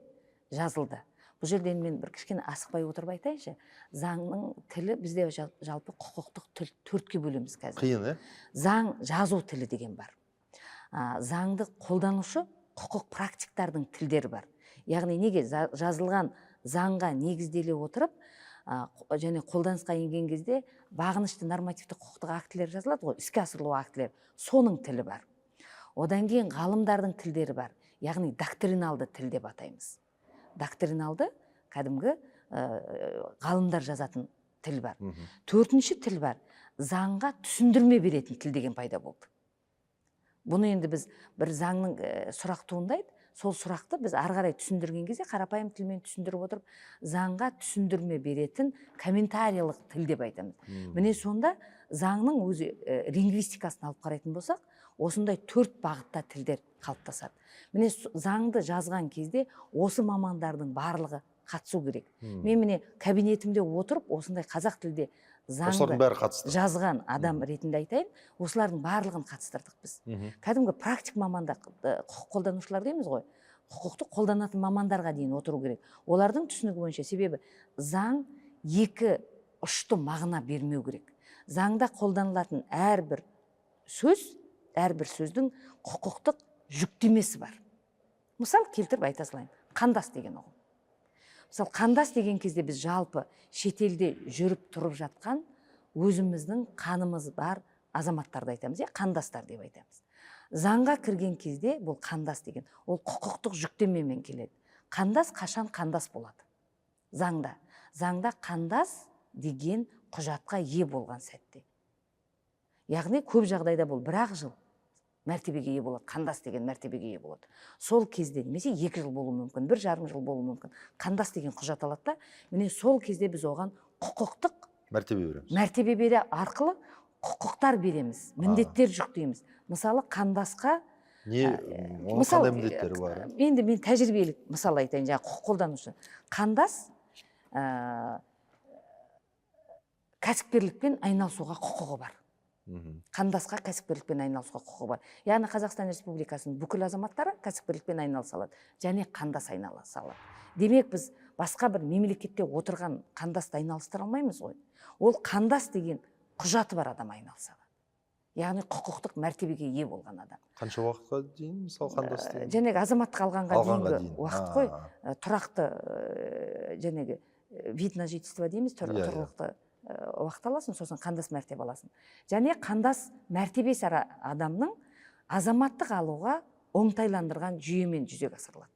жазылды. Бұл жерде енді мен бір кішкене асықпай отырып айтайыншы. Заңның тілі бізде жалпы құқықтық тіл төртке бөлеміз қазір. Қиын, ә? Заң жазу тілі деген бар. Заңды қолданушы құқық практиктардың тілдері бар. Яғни неге жазылған заңға негізделе отырып, және қолданысқа енген кезде бағынышты нормативті құқықтық актілер жазылады ғой, іске асырылу актілер, соның тілі бар. Одан кейін ғалымдардың тілдері бар, яғни доктриналды тіл деп атаймыз. Доктриналды кәдімгі ғалымдар жазатын тіл бар. Төртінші тіл бар, заңға түсіндірме беретін тіл деген пайда болды. Бұны енді біз бір заңның сұрақ туындайды, сол сұрақты біз ары қарай түсіндірген кезде қарапайым тілмен түсіндіріп отырып, заңға түсіндірме беретін комментарийлық тіл деп айтамыз. Міне, сонда заңның өзі лингвистикасын алып қарайтын болсақ, осындай төрт бағытта тілдер қалыптасады. Міне, заңды жазған кезде осы мамандардың барлығы қатысу керек. Мен, міне, кабинетімде отырып, осындай қазақ тілде Осылардың заңды бәрі қатысты. жазған адам ретінде айтайын, осылардың барлығын қатыстырдық біз. Кәдімгі практик мамандар, құқық қолданушылар дейміз ғой, құқықты қолданатын мамандарға дейін отыру керек олардың түсінігі бойынша. Себебі заң екі ұшты мағына бермеу керек. Заңда қолданылатын әрбір сөз, әрбір сөздің құқықтық жүктемесі бар. Мысал келтіріп айта салайын: қандас деген ұғым. Мысалы, қандас деген кезде біз жалпы шетелде жүріп тұрып жатқан өзіміздің қанымыз бар азаматтарды айтамыз, иә, қандастар деп айтамыз. Заңға кірген кезде бұл қандас деген ол құқықтық жүктемемен келеді. Қандас қашан қандас болады заңда? Заңда қандас деген құжатқа ие болған сәтте. Яғни көп жағдайда бұл бір ақ жыл мәртебеге ие болады, қандас деген мәртебеге ие болады сол кезде, немесе 2 жыл болуы мүмкін, 1,5 жыл болуы мүмкін. Қандас деген құжат алады да, міне, сол кезде біз оған құқықтық мәртебе береміз. Мәртебе бере арқылы құқықтар береміз, міндеттер жүктейміз. Мысалы, қандасқа Не, оның мысал, қандай міндеттері бар? Енді мен тәжірибелік мысал айтайын. Жаңағы құқық қолданушы қандас кәсіпкерлікпен айналысуға құқығы бар. Қандасқа кәсіпкерлікпен айналысуға құқығы бар. Яғни Қазақстан Республикасының бүкіл азаматтары кәсіпкерлікпен айналыса алады және қандас айналыса алады. Демек, біз басқа бір мемлекетте отырған қандасты айналыстыра алмаймыз ғой. Ол қандас деген құжаты бар адам айналыса алады, яғни құқықтық мәртебеге ие болған адам. Қанша уақытқа дейін, мысалы, қандас деген? Жаңағы азаматтық алғанға Алғанға дейінгі дейін. уақыт қой. Тұрақты жаңағы вид на жительство дейміз, Иә, иә. тұрғылықты уақыт аласың, сосын қандас мәртебе аласың. Және қандас мәртебесі адамның азаматтық алуға оңтайландырған жүйемен жүзеге асырылады.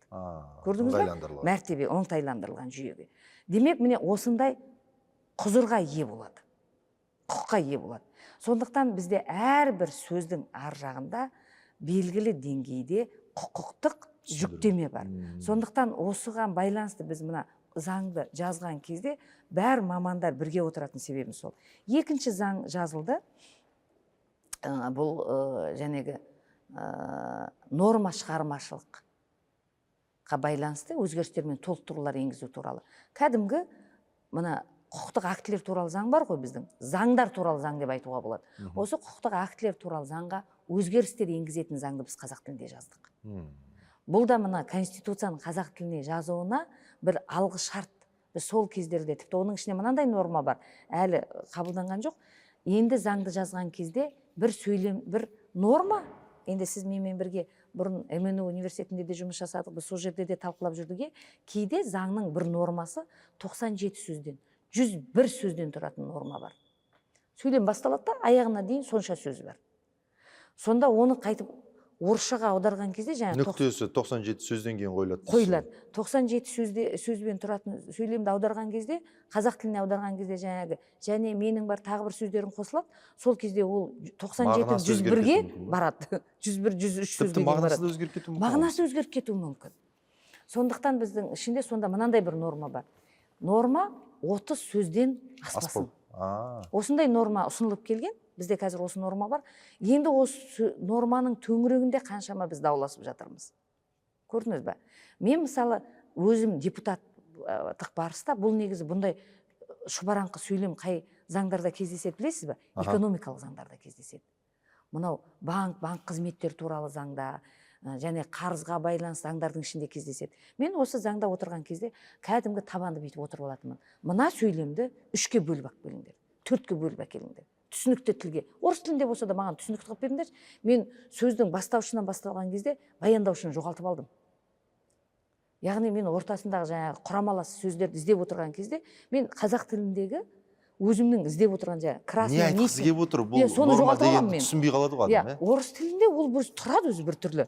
Көрдіңіз бе? Ыңғайландырылады. Мәртебе оңтайландырылған жүйеге. Демек, міне, осындай құзырға ие болады, құқыққа ие болады. Сондықтан бізде әрбір сөздің ар жағында белгілі деңгейде құқықтық Түсіндірме. жүктеме бар. Сондықтан осыған байланысты біз мына заңды жазған кезде бәр мамандар бірге отыратын себебіміз сол. Екінші заң жазылды. Бұл жәнегі норма шығармашылыққа байланысты өзгерістер мен толықтырулар енгізу туралы. Кәдімгі мына құқықтық актілер туралы заң бар ғой біздің, заңдар туралы заң деп айтуға болады. Осы құқықтық актілер туралы заңға өзгерістер енгізетін заңды біз қазақ тілінде жаздық. Бұл да мына Конституцияның қазақ тіліне жазуына бір алғы шарт. Біз сол кездерде тіпті оның ішінде мынандай норма бар, әлі қабылданған жоқ. Енді заңды жазған кезде бір сөйлем, бір норма, енді сіз менімен бірге бұрын МНУ университетінде де жұмыс жасадық, біз сол жерде де талқылап жүрдік, иә. Кейде заңның бір нормасы 97 сөзден, 101 сөзден тұратын норма бар. Сөйлем басталады да, аяғына дейін сонша сөз бар. Сонда оны қайтып орысшаға аударған кезде жаңағы Нүктесі 97 сөзден кейін қойылады дейсіз ғой. Қойылады. 97 сөзде, сөзбен тұратын сөйлемді аударған кезде, қазақ тіліне аударған кезде, жаңағы және менің бар, тағы бір сөздерім қосылады. Сол кезде ол 97 Мағынасы жүз өзгеріп бірге кетуі мүмкін ба? барады, 101, 103 Тіпті сөзге дейін мағынасы барады. да өзгеріп кетуі мүмкін ғой. Мағынасы өзгеріп кетуі мүмкін. Сондықтан біздің ішінде сонда мынандай бір норма бар: норма 30 сөзден аспасын. Аспау. А, Осындай норма ұсынылып келген. Бізде қазір осы норма бар. Енді осы норманың төңірегінде қаншама біз дауласып жатырмыз, көрдіңіз ба? Мен, мысалы, өзім депутаттық барыста, бұл негізі бұндай шұбараңқы сөйлем қай заңдарда кездеседі, білесіз бе? Экономикалық заңдарда кездеседі. Мынау банк қызметтері туралы заңда және қарызға байланысты заңдардың ішінде кездеседі. Мен осы заңда отырған кезде кәдімгі табанды бүйтіп отырып алатынмын: мына сөйлемді үшке бөліп әкеліңдер, төртке бөліп әкеліңдер. Түсінікті тілге, орыс тілінде болса да, маған түсінікті қылып беріңдерші. Мен сөздің бастаушынан басталған кезде баяндаушыны жоғалтып алдым. Яғни мен ортасындағы жаңағы құрамалас сөздерді іздеп отырған кезде, мен қазақ тіліндегі өзімнің іздеп отырған жаңағы Не красный айтқысы келіп отыр бұл Иә, соны норма жоғалтып аламын дегенді мен. түсінбей қалады ғой Иә, адам, иә. Орыс тілінде ол бір тұрады өзі біртүрлі,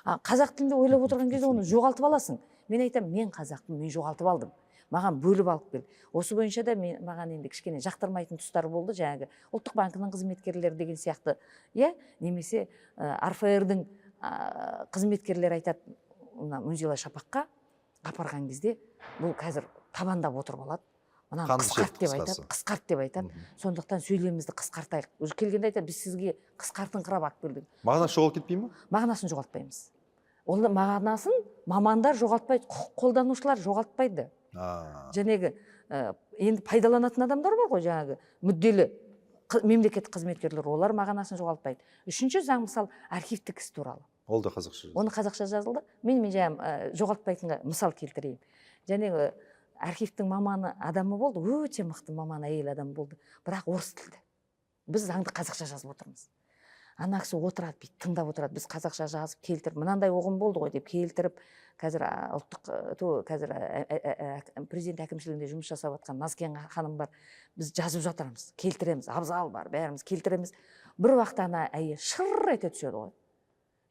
а қазақ тілінде ойлап отырған кезде оны жоғалтып аласың. Мен айтамын: мен қазақпын, мен жоғалтып алдым, маған бөліп алып кел. Осы бойынша да мен, маған енді кішкене жақтырмайтын тұстар болды, жаңағы Ұлттық банкінің қызметкерлері деген сияқты, иә, немесе РФР-дің қызметкерлері айтады: мына Үнзила Шапаққа апарған кезде бұл қазір табандап отырып алады мынаны, Қанды қысқарт ішеді, деп айтады, қысқасы. Қысқарт деп айтады. Сондықтан сөйлемімізді қысқартайық. Уже келгенде айтады: біз сізге қысқартыңқырап алып келдік. Мағынасы жоғалып кетпей ма? Мағынасын жоғалтпаймыз. Ол мағынасын мамандар жоғалтпайды, құқық қолданушылар жоғалтпайды. Жаңағы енді пайдаланатын адамдар бар ғой, жаңағы мүдделі мемлекеттік қызметкерлер, олар мағынасын жоғалтпайды. Үшінші заң, мысалы, архивтік іс туралы. Ол да қазақша жазылды. Оны қазақша жазылды. Мен жаңа жоғалтпайтынға мысал келтірейін. Жаңағы архивтің маманы адамы болды, өте мықты маман әйел адам болды, бірақ орыс тілді. Біз заңды қазақша жазып отырмыз. Ана кісі отырады, бүйтіп тыңдап отырады. Біз қазақша жазып келтіріп, мынандай ұғым болды ғой деп келтіріп, қазір ұлттық то қазір президент әкімшілігінде жұмыс жасап жатқан Назкен ханым бар. Біз жазып жатырмыз, келтіреміз, Абзал бар, бәріміз келтіреміз. Бір уақытта ана әйел шыр ете түседі ғой,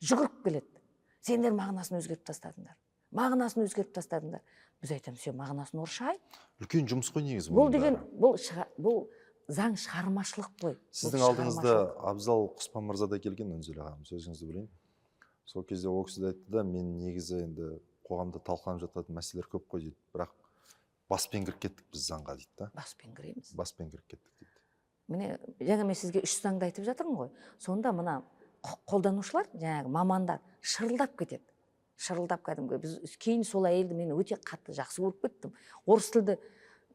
жүгіріп келеді: «Сендер мағынасын өзгертіп тастадыңдар, мағынасын өзгертіп тастадыңдар». Біз айтамыз: сен мағынасын орысша айт. Үлкен жұмыс қой негізі Бұл бұның деген бәрі. бұл заң шығармашылық қой. Бұл Сіздің алдыңызда шығармашылық. Абзал Құспан мырза да келген, Үнзила ханым, сөзіңізді бөлейін. Сол кезде ол кісі де айтты да: мен негізі енді қоғамда талқыланып жататын мәселелер көп қой дейді, бірақ баспен кіріп кеттік біз заңға дейді да. Баспен кіреміз. Баспен кіріп кеттік дейді. Міне, жаңа мен сізге үш заңды айтып жатырмын ғой. Сонда мына құқық қолданушылар, жаңағы мамандар шырылдап кетеді, шырылдап кәдімгі. Біз кейін сол әйелді мен өте қатты жақсы көріп кеттім. Орыс тілді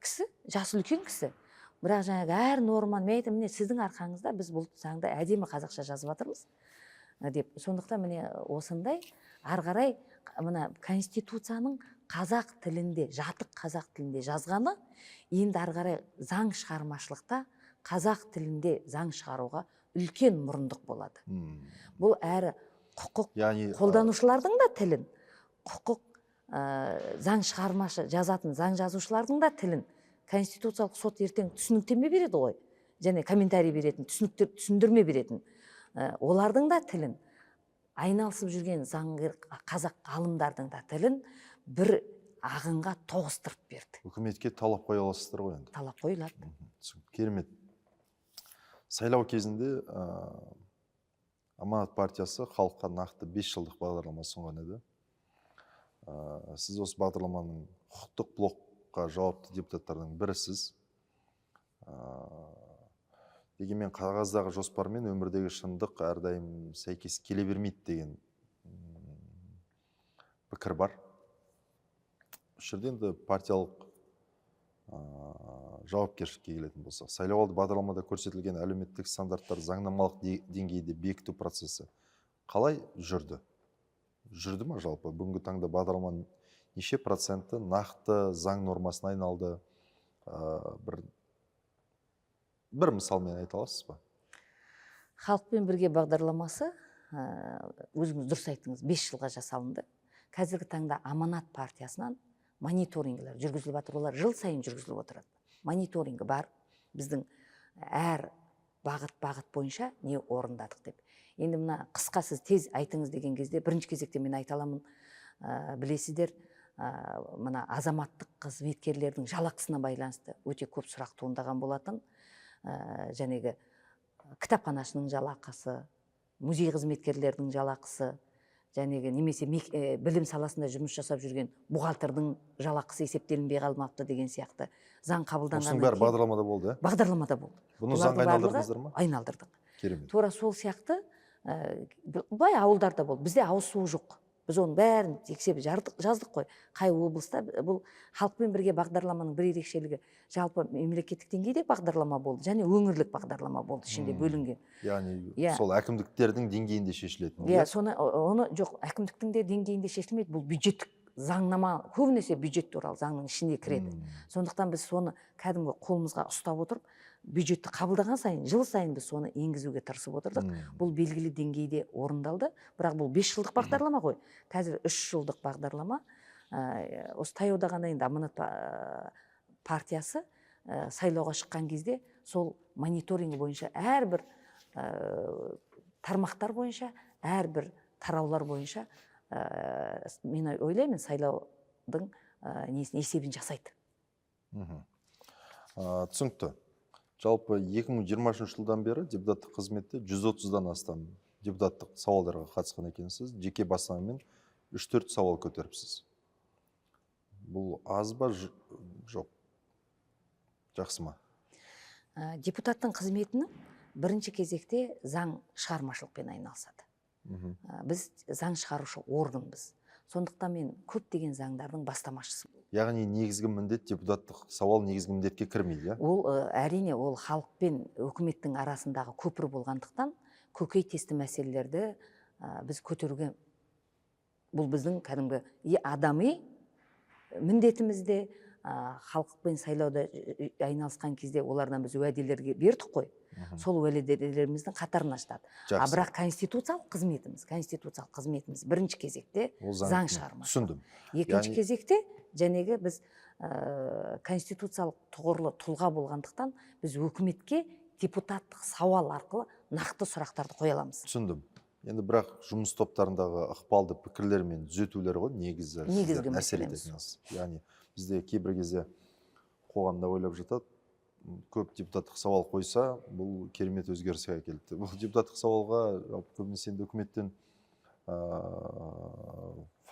кісі, жасы үлкен кісі, бірақ жаңағы әр норманы, мен айтамын: міне, сіздің арқаңызда біз бұл заңды әдемі қазақша жазып жатырмыз деп. Сондықтан міне, осындай ары қарай мына Конституцияның қазақ тілінде, жатық қазақ тілінде жазғаны енді ары қарай заң шығармашылықта қазақ тілінде заң шығаруға үлкен мұрындық болады. Бұл әрі құқық Яғни қолданушылардың да тілін, құқық заң шығармашы жазатын заң жазушылардың да тілін. Конституциялық сот ертең түсініктеме береді ғой және комментарий беретін, түсініктер, түсіндірме беретін. Олардың да тілін, айналысып жүрген заңгер қазақ ғалымдардың да тілін бір ағынға тоғыстырып берді. Үкіметке талап қоя аласыздар ғой енді. Талап қойылады. Түсінікті. Керемет. Сайлау кезінде Аманат партиясы халыққа нақты 5 жылдық бағдарлама ұсынған еді. Сіз осы бағдарламаның құқықтық блокқа жауапты депутаттардың бірісіз. Дегенмен қағаздағы жоспар мен өмірдегі шындық әрдайым сәйкес келе бермейді деген пікір бар. Осы жерде енді партиялық жауапкершілікке келетін болсақ, сайлауалды бағдарламада көрсетілген әлеуметтік стандарттар заңнамалық деңгейде бекіту процесі қалай жүрді? Жүрді ма жалпы? Бүгінгі таңда бағдарламаның неше проценті нақты заң нормасына айналды? Бір мысалмен айта аласыз ба? «Халықпен бірге» бағдарламасы, өзіңіз дұрыс айттыңыз, 5 жылға жасалынды. Қазіргі таңда Аманат партиясынан мониторингілер жүргізіліп жатыр. Олар жыл сайын жүргізіліп отырады. Мониторингі бар біздің, әр бағыт бағыт бойынша не орындадық деп. Енді мына қысқа сіз тез айтыңыз деген кезде, бірінші кезекте мен айта аламын, білесіздер, мына азаматтық қызметкерлердің жалақысына байланысты өте көп сұрақ туындаған болатын. Жәнегі кітапханашының жалақысы, музей қызметкерлерінің жалақысы, жәнегі немесе білім саласында жұмыс жасап жүрген бухгалтердің жалақысы есептелінбей қалмапты деген сияқты заң Осының қабылданғаннан бәрі кейін бағдарламада болды, иә? Бағдарламада болды. Бұны Бұлардың заңға барлығы айналдырдыңыздар ма? Айналдырдық. Керемет. Тура сол сияқты былай ауылдарда болды, бізде ауыз суы жоқ. Біз оның бәрін тексеріп жаздық қой, қай облыста. Бұл «Халықпен бірге» бағдарламаның бір ерекшелігі: жалпы мемлекеттік деңгейде бағдарлама болды және өңірлік бағдарлама болды ішінде бөлінген. Яғни Иә. сол әкімдіктердің деңгейінде шешілетін. Иә, соны оны жоқ, әкімдіктің де деңгейінде шешілмейді, бұл бюджеттік. заңнама көбінесе бюджет туралы заңның ішіне кіреді. Сондықтан біз соны кәдімгі қолымызға ұстап отырып, бюджетті қабылдаған сайын, жыл сайын біз соны енгізуге тырысып отырдық. Бұл белгілі деңгейде орындалды, бірақ бұл 5 жылдық бағдарлама ғой. Қазір 3 жылдық бағдарлама. Осы таяуда ғана енді Аманат партиясы сайлауға шыққан кезде сол мониторинг бойынша әрбір тармақтар бойынша, әрбір тараулар бойынша, мен ойлаймын, сайлаудың несін, есебін жасайды. Түсінікті. Жалпы 2023 жылдан бері депутаттық қызметте 130-дан астам депутаттық сауалдарға қатысқан екенсіз. Жеке бастамамен 3-4 сауал көтеріпсіз. Бұл аз ба, жоқ? Жақсы ма? Депутаттың қызметінің бірінші кезекте заң шығармашылықпен айналысады. Біз заң шығарушы органбыз. Сондықтан мен көптеген заңдардың бастамашысы. Яғни негізгі міндет, депутаттық сауал негізгі міндетке кірмейді, иә? Ол әрине, ол халық пен үкіметтің арасындағы көпір болғандықтан, көкейтесті мәселелерді біз көтеруге, бұл біздің кәдімгі и адами міндетіміз де. Халықпен сайлауда айналысқан кезде олардан біз уәделерге бердік қой. Сол уәделеріміздің қатарына жатады. А бірақ конституциялық қызметіміз бірінші кезекте Ол заң шығармашылық. Түсіндім. Екінші кезекте жәнегі біз конституциялық тұғырлы тұлға болғандықтан, біз өкіметке депутаттық сауал арқылы нақты сұрақтарды қоя аламыз. Түсіндім. Енді бірақ жұмыс топтарындағы ықпалды пікірлер мен түзетулер ғой негізі Негізгі сіздердің әсер мәселеміз. ететініңіз. Яғни бізде кейбір кезде қоғамда ойлап жатады, көп депутаттық сауал қойса, бұл керемет өзгеріске әкелді. Бұл депутаттық сауалға жалпы көбінесе енді үкіметтен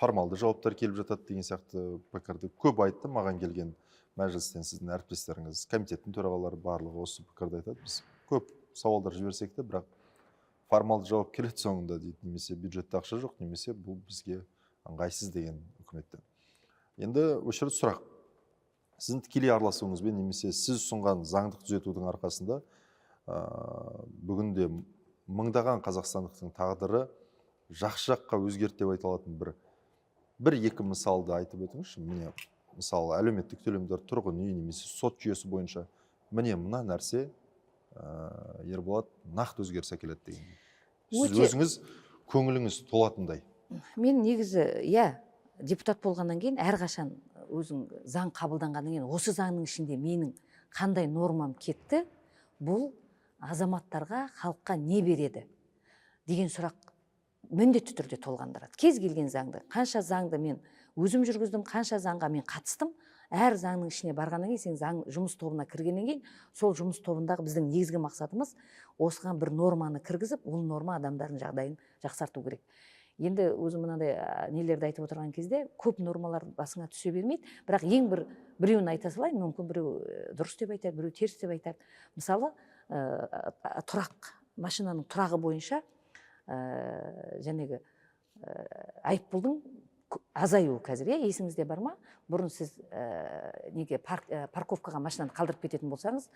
формалды жауаптар келіп жатады деген сияқты пікірді көп айтты маған келген мәжілістен сіздің әріптестеріңіз, комитеттің төрағалары, барлығы осы пікірді айтады. Біз көп сауалдар жіберсек те, бірақ формалды жауап келеді соңында дейді, немесе бюджетте ақша жоқ, немесе бұл бізге ыңғайсыз деген үкіметтен. Енді осы жерде сұрақ: сіздің тікелей араласуыңызбен немесе сіз ұсынған заңдық түзетудің арқасында бүгінде мыңдаған қазақстандықтың тағдыры жақсы жаққа өзгерді деп айта алатын бір екі мысалды айтып өтіңізші. Міне, мысалы, әлеуметтік төлемдер, тұрғын үй немесе сот жүйесі бойынша, міне, мына нәрсе, Ерболат, нақты өзгеріс әкеледі деген, сіз өзіңіз көңіліңіз толатындай. Мен негізі, иә, депутат болғаннан кейін әрқашан өзің заң қабылданғаннан кейін осы заңның ішінде менің қандай нормам кетті, бұл азаматтарға, халыққа не береді деген сұрақ міндетті түрде толғандырады. Кез келген заңды, қанша заңды мен өзім жүргіздім, қанша заңға мен қатыстым, әр заңның ішіне барғаннан кейін, сен заң жұмыс тобына кіргеннен кейін, сол жұмыс тобындағы біздің негізгі мақсатымыз осыған бір норманы кіргізіп, ол норма адамдардың жағдайын жақсарту керек. Енді өзім мынандай нелерді айтып отырған кезде көп нормалар басыңа түсе бермейді, бірақ ең бір біреуін айта салайын, мүмкін біреу дұрыс деп айтады, біреу теріс деп айтады. Мысалы, тұрақ, машинаның тұрағы бойынша жәнегі айыппұлдың азаюы қазір, иә, есіңізде бар ма? Бұрын сіз неге парковкаға машинаны қалдырып кететін болсаңыз,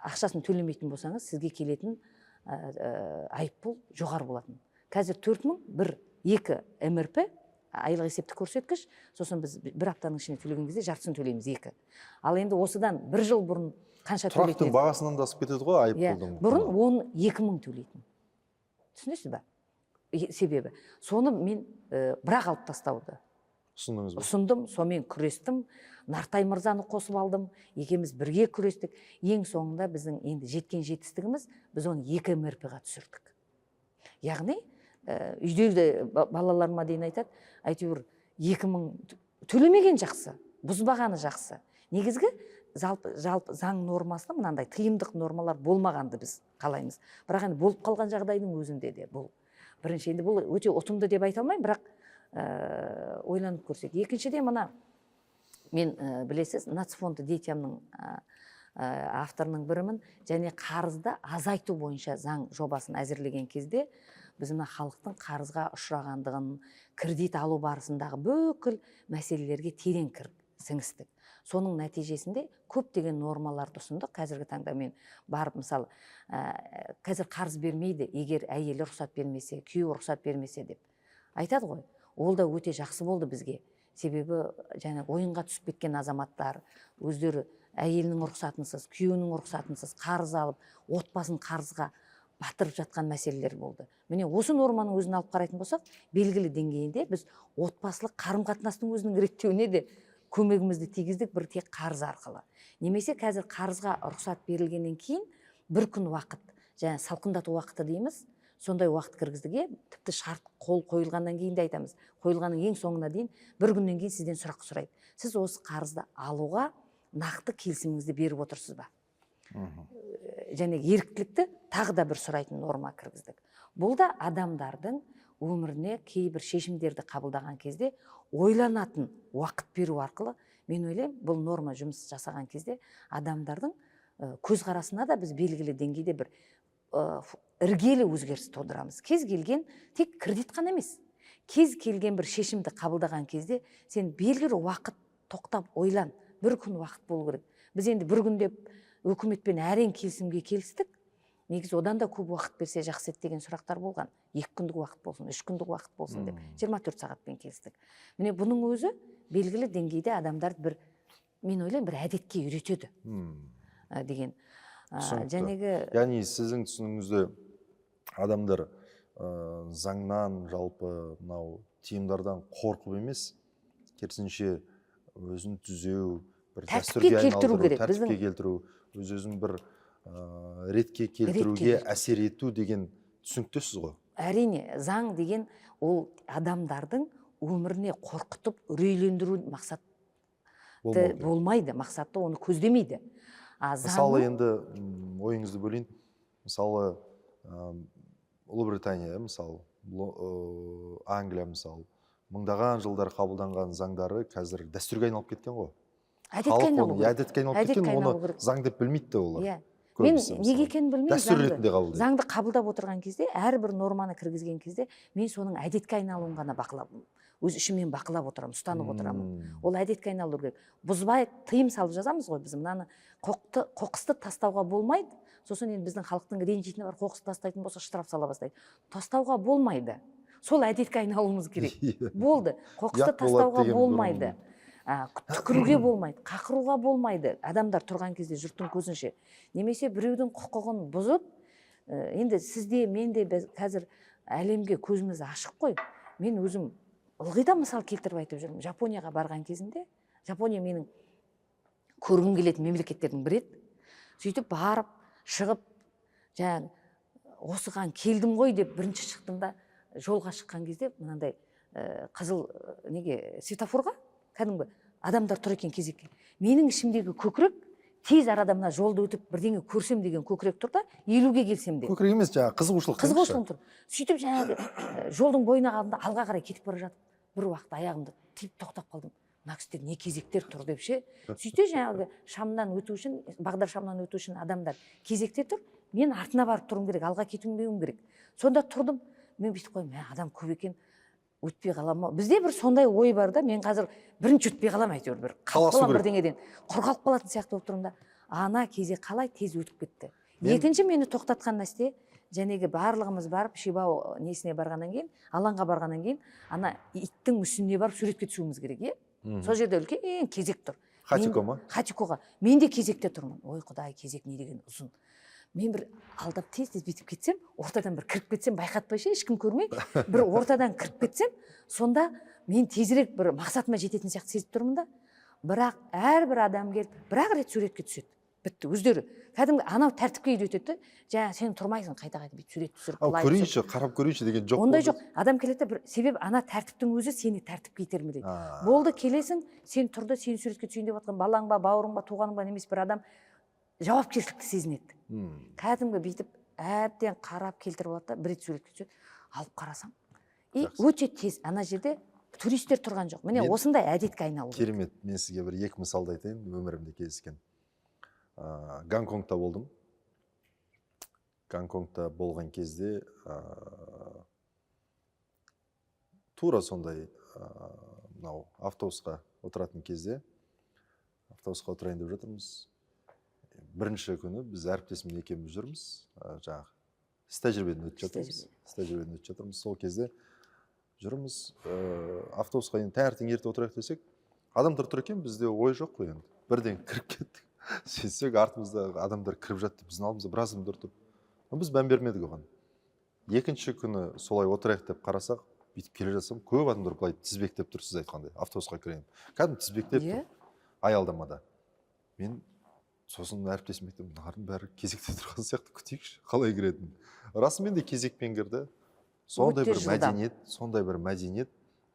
ақшасын төлемейтін болсаңыз, сізге келетін айыппұл жоғары болатын. Қазір 4000, бір екі МРП, айлық есептік көрсеткіш, сосын біз бір аптаның ішінде төлеген кезде жартысын төлейміз, екі. Ал енді осыдан бір жыл бұрын қанша Тұрақтың төлейтін едік? бағасынан да асып кетеді ғой Иә, айыппұлдың бұрын құны. 12 000 төлейтін, түсінесіз ба? Себебі соны мен бірақ алып тастауды Ұсындыңыз ба? ұсындым, сонымен күрестім. Нартай мырзаны қосып алдым, екеуміз бірге күрестік. Ең соңында біздің енді жеткен жетістігіміз, біз оны екі МРП ға түсірдік. Яғни үйде де балаларыма дейін айтады: әйтеуір 2000 төлемеген жақсы, бұзбағаны жақсы. Негізгі жалпы заң нормасында мынандай тыйымдық нормалар болмағанды біз қалаймыз, бірақ енді болып қалған жағдайдың өзінде де бұл бірінші, енді бұл өте ұтымды деп айта алмаймын, бірақ ойланып көрсек. Екіншіден, мына мен, білесіз, Нацфонды детям ның авторының бірімін және қарызды азайту бойынша заң жобасын әзірлеген кезде біз мына халықтың қарызға ұшырағандығын, кредит алу барысындағы бүкіл мәселелерге терең кіріп сіңістік. Соның нәтижесінде көптеген нормаларды ұсындық. Қазіргі таңда мен барып, мысалы, қазір қарыз бермейді, егер әйелі рұқсат бермесе, күйеуі рұқсат бермесе деп айтады ғой. Ол да өте жақсы болды бізге. Себебі және ойынға түсіп кеткен азаматтар өздері әйелінің рұқсатынсыз, күйеуінің рұқсатынсыз қарыз алып, отбасын қарызға батырып жатқан мәселелер болды. Міне, осы норманың өзін алып қарайтын болсақ, белгілі деңгейінде біз отбасылық қарым қатынастың өзінің реттеуіне де көмегімізді тигіздік бір тек қарыз арқылы. Немесе қазір қарызға рұқсат берілгеннен кейін бір күн уақыт, жаңа салқындату уақыты дейміз, сондай уақыт кіргіздік, иә. Тіпті шарт қол қойылғаннан кейін де айтамыз, қойылғанның ең соңына дейін бір күннен кейін сізден сұрақ сұрайды: сіз осы қарызды алуға нақты келісіміңізді беріп отырсыз ба? Және еріктілікті тағы да бір сұрайтын норма кіргіздік. Бұл да адамдардың өміріне кейбір шешімдерді қабылдаған кезде ойланатын уақыт беру арқылы, мен ойлаймын, бұл норма жұмыс жасаған кезде адамдардың көзқарасына да біз белгілі деңгейде бір іргелі өзгеріс тудырамыз. Кез келген, тек кредит қана емес, кез келген бір шешімді қабылдаған кезде сен белгілі уақыт тоқтап ойлан, бір күн уақыт болу керек. Біз енді бір күн деп үкіметпен әрең келісімге келістік. Негізі одан да көп уақыт берсе жақсы еді деген сұрақтар болған, 2 күндік уақыт болсын, 3 күндік уақыт болсын деп. 24 сағатпен келістік. Міне, бұның өзі белгілі деңгейде адамдарды бір, мен ойлаймын, бір әдетке үйретеді деген. Түсінікті. Жәнегі Яғни сіздің түсінігіңізде адамдар заңнан, жалпы мынау тыйымдардан қорқып емес, керісінше өзін түзеу, бір Тәртіпке дәстүрге келтіру айналдыру, керек. тәртіпке келтіру, өз өзін бір ретке келтіруге келтіру. әсер ету деген түсініктесіз ғой? Әрине, заң деген ол адамдардың өміріне қорқытып, үрейлендіру мақсатты Болмау керек. болмайды, мақсатты оны көздемейді. А Мысалы, заңның енді ойыңызды бөлейін, мысалы, Ұлыбритания, мысалы, Англия, мысалы, мыңдаған жылдар қабылданған заңдары қазір дәстүрге айналып кеткен ғой. Әдетке Халық айналу оны керек. әдетке айналып Әдетке кеткен, айналу оны керек. заң деп білмейді де олар. Иә, мен Көбісі, неге мысалы, екенін білмеймін, дәстүр заңды ретінде қабылдайды. Заңды қабылдап отырған кезде, әрбір норманы кіргізген кезде мен соның әдетке айналуын ғана бақылап, өз ішімнен бақылап отырамын, ұстанып отырамын. Ол әдетке айналу керек. Бұзбай тыйым салып жазамыз ғой біз мынаны, қоқысты тастауға болмайды. Сосын енді біздің халықтың ренжитіні бар: қоқыс тастайтын болса, штраф сала бастайды. Тастауға болмайды, сол әдетке айналуымыз керек. Болды, қоқысты Ұят болады тастауға деген болмайды, түкіруге болмайды, қақыруға болмайды адамдар тұрған кезде, жұрттың көзінше, немесе біреудің құқығын бұзып. Енді сізде, мен де, біз қазір әлемге көзіміз ашық қой. Мен өзім ылғи да мысал келтіріп айтып жүрмін. Жапонияға барған кезімде, Жапония менің көргім келетін мемлекеттердің бірі еді. Сөйтіп барып шығып, жаңағы осыған келдім ғой деп бірінші шықтым да, жолға шыққан кезде мынандай қызыл неге, светофорға кәдімгі адамдар тұр екен кезекке. Менің ішімдегі көкірек тез арада мына жолды өтіп, бірдеңе көрсем деген көкірек тұр да, 50-ге келсем деп. Көкірек емес, жаңағы қызығушылық деңізші. Қызығушылығым тұр. Сөйтіп жаңағы жолдың бойына қалдым да, алға қарай кетіп бара жатып, бір уақытта аяғымды тиіп тоқтап қалдым. Мына кісілер не кезектер тұр деп ше. Сөйтсе, жаңағы шамнан өту үшін, бағдаршамнан өту үшін адамдар кезекте тұр. Мен артына барып тұруым керек, алға кетуім керек. Сонда тұрдым мен, бүйтіп қоямын: мә, адам көп екен, өтпей қалам ма? Бізде бір сондай ой бар да, мен қазір бірінші өтпей қаламын, әйтеуір бір қалып Таласу қаламын, керек. бірдеңеден құр қалып қалатын сияқты болып тұрмын да. Ана кезек қалай тез өтіп кетті. Екінші мені тоқтатқан нәрсе, жәнегі барлығымыз барып Шибау несіне барғаннан кейін, алаңға барғаннан кейін, ана иттің мүсініне барып суретке түсуіміз керек, иә. Сол жерде үлкен кезек тұр. Хатико ма? Хатикоға. Мен де кезекте тұрмын. Ой, құдай, кезек не деген ұзын! Мен бір алдап, тез тез бүйтіп кетсем, ортадан бір кіріп кетсем, байқатпай ше, ешкім көрмей бір ортадан кіріп кетсем, сонда мен тезірек бір мақсатыма жететін сияқты сезіп тұрмын да. Бірақ әрбір адам келіп, бір ақ рет суретке түседі, бітті. Өздері кәдімгі анау тәртіпке үйретеді да, жаңағы сен тұрмайсың қайта қайта бүйтіп сурет түсіріп, Ал былай түсіріп. көрейінші, қарап көрейінші деген жоқ Ондай болды? жоқ. Адам келеді де бір, себебі ана тәртіптің өзі сені тәртіпке итермелейді. Болды, келесің, сен тұрды, сен суретке түсейін деп жатқан балаң ба, бауырың ба, туғаның ба, немесе бір адам жауапкершілікті сезінеді. Кәдімгі бүйтіп әбден қарап келтіріп алады да, бір рет суретке түседі. Алып қарасам и өте тез, ана жерде туристер тұрған жоқ. Міне, осындай әдетке айналу керек. Керемет. Мен сізге бір екі мысалды айтайын өмірімде кездескен. Гонконгта болдым. Гонконгта болған кезде тура сондай мынау автобусқа отыратын кезде, автобусқа отырайын деп жатырмыз. Бірінші күні біз әріптесіммен екеуміз жүрміз, жаңағы іс тәжірибеден өтіп жатырмыз. Іс-тәжірибе. Іс тәжірибеден өтіп жатырмыз. Сол кезде Жүрміз, автобусқа енді таңертең ерте отырайық десек, адамдар тұр екен, бізде ой жоқ қой енді. Бірден кіріп кеттік. Сөйтсек, артымызда адамдар кіріп жатты, біздің алдымызда біраз адамдар тұр. Біз мән бермедік оған. Екінші күні солай отырайық деп қарасақ, бүйтіп келе жатсам, көп адамдар былай тізбектеп тұр, сіз айтқандай, автобусқа кірейін. Кәдімгі тізбектеп тұр аялдамада. Мен сосын әріптесіме айттым, мыналардың бәрі кезекте тұрған сияқты, күтейікші, қалай кіретінін. Расымен де кезекпен кірді. Сондай Өте бір жылдам. мәдениет, сондай бір мәдениет.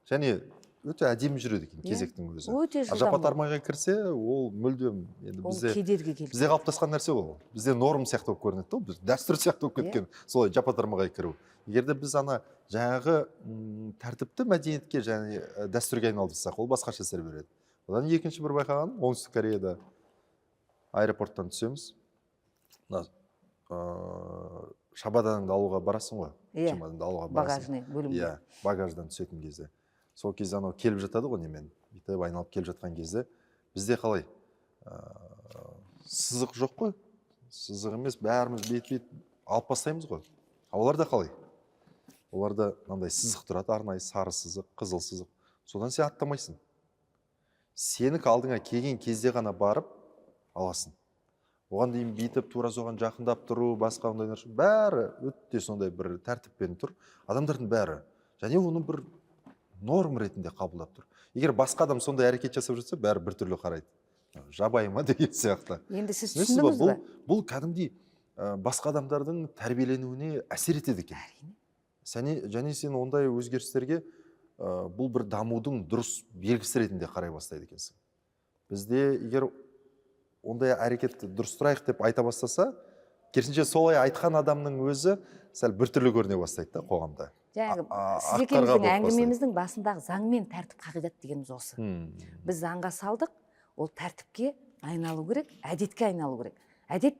Және өте әдемі жүреді екен кезектің өзі. Өте А жылдам. жапа-тармайға кірсе, ол мүлдем енді Ол бізде кедергі келтіреді. Бізде қалыптасқан нәрсе ол. Бізде норм сияқты болып көрінеді да, біз дәстүр сияқты болып кеткен солай жапа-тармағай кіру. Егер де біз ана жаңағы тәртіпті мәдениетке және дәстүрге айналдырсақ, ол басқаша әсер береді. Одан екінші бір байқағаным, Оңтүстік Кореяда аэропорттан түсеміз. Мына шабаданыңды алуға барасың ғой. Чемоданды алуға барасың. Багажный бөлімге. Иә, багаждан түсетін кезде. Сол кезде анау келіп жатады ғой немен, бүйтіп айналып келіп жатқан кезде бізде қалай? Сызық жоқ қой. Сызық емес, бәріміз бет-бет алып бастаймыз ғой. А оларда қалай? Оларда мынандай сызық тұрады, арнайы сары сызық, қызыл сызық. Содан сен аттамайсың. Сенікі алдыңа келген кезде ғана барып аласың. Оған дейін бүйтіп тура соған жақындап тұру, басқа ондай нәрсе, бәрі өте сондай бір тәртіппен тұр. Адамдардың бәрі. Және оны бір норм ретінде қабылдап тұр. Егер басқа адам сондай әрекет жасап жатса, бәрі біртүрлі қарайды. Жабайы ма деген сияқты. Енді сіз Түсінесіз ба? түсіндіңіз бе? Бұл кәдімгідей басқа адамдардың тәрбиеленуіне әсер етеді екен. Әрине. Және сен ондай өзгерістерге бұл бір дамудың дұрыс белгісі ретінде қарай бастайды екенсің. Бізде егер ондай әрекетті дұрыс тұрайық деп айта бастаса, керісінше солай айтқан адамның өзі сәл біртүрлі көріне бастайды да қоғамда. Жаңағы сіз ақтарға екеуміздің болып бастайды. әңгімеміздің басындағы заң мен тәртіп қағидат дегеніміз осы. Біз заңға салдық, ол тәртіпке айналу керек, әдетке айналу керек. Әдет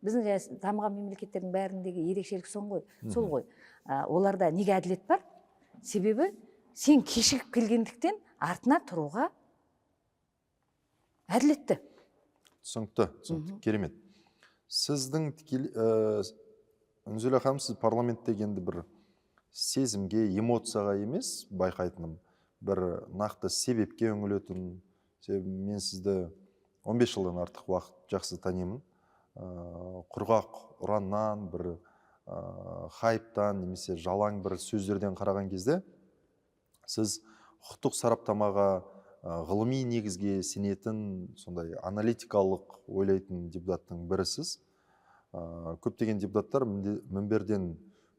біздің жаңа дамыған мемлекеттердің бәріндегі ерекшелік сол ғой. Сол ғой. Оларда неге әділет бар? Себебі сен кешігіп келгендіктен артына тұруға әділетті. Түсінікті, түсінікті. Керемет. Сіздің тікелей, Үнзила ханым, сіз парламентте енді бір сезімге, эмоцияға емес, байқайтыным, бір нақты себепке үңілетін. Себебі мен сізді 15 жылдан артық уақыт жақсы танимын. Құрғақ ұраннан, бір хайптан немесе жалаң бір сөздерден қараған кезде сіз құқықтық сараптамаға, ғылыми негізге сенетін, сондай аналитикалық ойлайтын депутаттың бірісіз. Көптеген депутаттар мінберден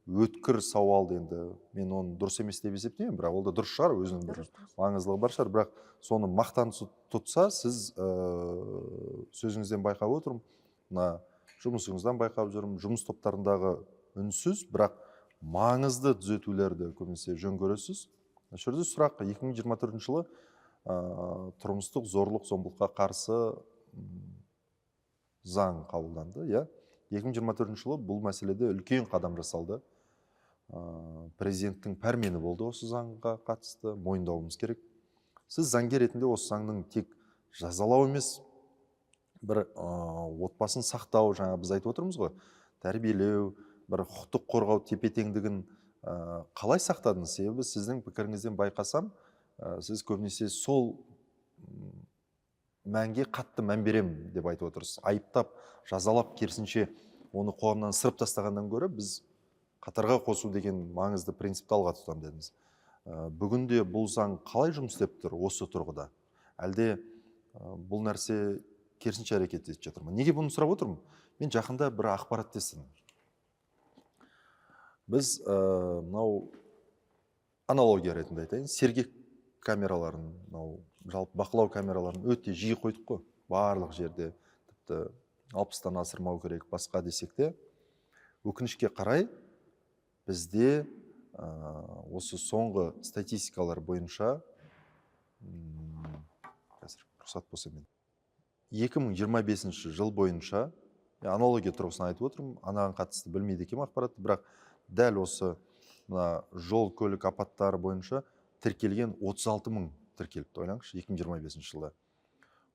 өткір сауалды, енді мен оны дұрыс емес деп есептеймін, бірақ ол да дұрыс шығар, өзінің бір маңыздылығы бар шығар, бірақ соны мақтан тұтса, сіз сөзіңізден байқап отырмын, мына жұмысыңыздан байқап жүрмін, жұмыс топтарындағы үнсіз, бірақ маңызды түзетулерді көбінесе жөн көресіз. Осы жерде сұрақ, 2024 жылы тұрмыстық зорлық зомбылыққа қарсы заң қабылданды, иә? 2024 жылы бұл мәселеде үлкен қадам жасалды. Президенттің пәрмені болды осы заңға қатысты, мойындауымыз керек. Сіз заңгер ретінде осы заңның тек жазалау емес, бір отбасын сақтау, жаңа біз айтып отырмыз ғой, тәрбиелеу, бір құқықтық қорғау тепе-теңдігін қалай сақтадыңыз? Себебі сіздің пікіріңізден байқасам, сіз көбінесе сол мәнге қатты мән беремін деп айтып отырсыз. Айыптап, жазалап, керісінше оны қоғамнан сырып тастағаннан гөрі біз қатарға қосу деген маңызды принципті алға тұтамын дедіңіз. Бүгінде бұл заң қалай жұмыс істеп тұр осы тұрғыда? Әлде бұл нәрсе керісінше әрекет етіп жатыр ма? Неге бұны сұрап отырмын? Мен жақында бір ақпарат естідім. Біз мынау аналогия ретінде айтайын, сергек камераларын, мынау жалпы бақылау камераларын өте жиі қойдық қой. Барлық жерде, тіпті 60-тан асырмау керек басқа десек те, өкінішке қарай бізде осы соңғы статистикалар бойынша, қазір рұқсат болса мен 2025 жыл бойынша, аналогия тұрғысынан айтып отырмын, анаған қатысты білмейді екенмін ақпаратты, бірақ дәл осы мына жол көлік апаттары бойынша тіркелген 36 мың тіркеліпті, ойлаңызшы, 2025 жылда.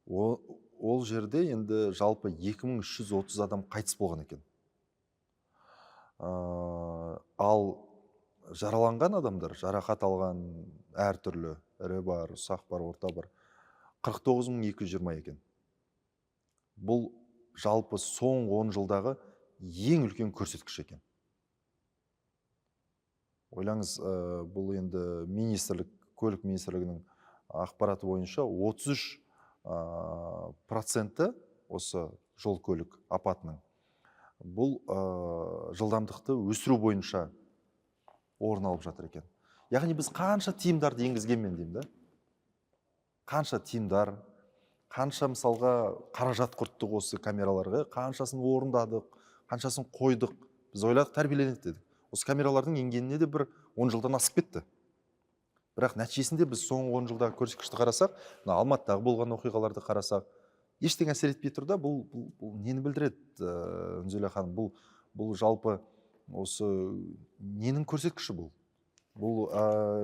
Ол жерде енді жалпы 2330 адам қайтыс болған екен. Ал Жараланған адамдар, жарақат алған әртүрлі, ірі бар, ұсақ бар, орта бар, 49 220 екен. Бұл жалпы соңғы 10 жылдағы ең үлкен көрсеткіш екен. Ойлаңыз, бұл енді министрлік, көлік министрлігінің ақпараты бойынша 33 проценті осы жол көлік апатының бұл жылдамдықты өсіру бойынша орын алып жатыр екен. Яғни біз қанша тыйымдарды енгізгенмен деймін да, қанша тыйымдар, қанша, мысалға, қаражат құрттық осы камераларға, қаншасын орындадық, қаншасын қойдық. Біз ойладық, тәрбиеленеді дедік. Осы камералардың енгеніне де бір 10 жылдан асып кетті, бірақ нәтижесінде біз соңғы 10 жылдағы көрсеткішті қарасақ, мына Алматыдағы болған оқиғаларды қарасақ, ештеңе әсер етпей тұр да. Бұл нені білдіреді, Үнзила ханым? Бұл жалпы осы ненің көрсеткіші? Бұл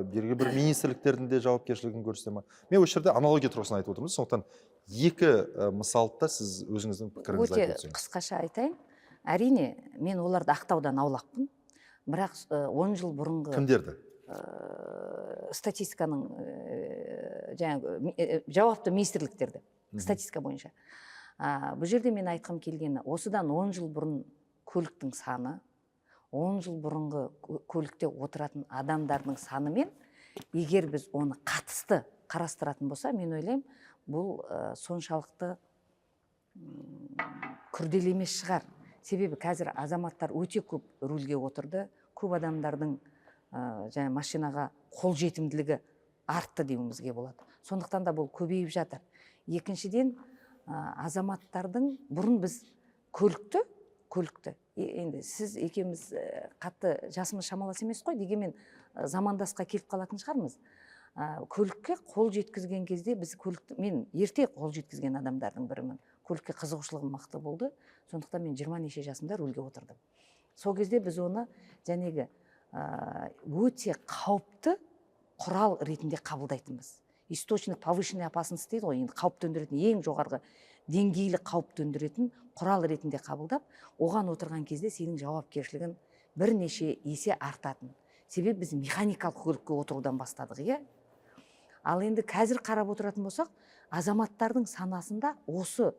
белгілі бір министрліктердің де жауапкершілігін көрсете ма? Мен осы жерде аналогия тұрғысынан айтып отырмын, сондықтан екі мысалды да сіз өзіңіздің пікіріңізді Өте айтып өтсеңіз. қысқаша айтайын. Әрине, мен оларды ақтаудан аулақпын, бірақ 10 жыл бұрынғы Кімдерді? Статистиканың жаңағы жауапты министрліктерді, статистика бойынша. Бұл жерде мен айтқым келгені: осыдан 10 жыл бұрын көліктің саны, 10 жыл бұрынғы көлікте отыратын адамдардың санымен егер біз оны қатысты қарастыратын болса, мен ойлаймын, бұл соншалықты күрделі емес шығар. Себебі қазір азаматтар өте көп рульге отырды, көп адамдардың жаңа машинаға қол жетімділігі артты деуімізге болады. Сондықтан да бұл көбейіп жатыр. Екіншіден, азаматтардың бұрын біз көлікті енді сіз екеуміз қатты жасымыз шамалас емес қой, дегенмен замандасқа келіп қалатын шығармыз. Көлікке қол жеткізген кезде біз көлікті, мен ерте қол жеткізген адамдардың бірімін, көлікке қызығушылығым мықты болды, сондықтан мен жиырма неше жасымда рульге отырдым. Сол кезде біз оны жәнегі өте қауіпті құрал ретінде қабылдайтынбыз. Источник повышенной опасности дейді ғой енді, қауіп төндіретін, ең жоғарғы деңгейлі қауіп төндіретін құрал ретінде қабылдап, оған отырған кезде сенің жауапкершілігің бірнеше есе артатын. Себебі біз механикалық көлікке отырудан бастадық, иә. Ал енді қазір қарап отыратын болсақ, азаматтардың санасында осы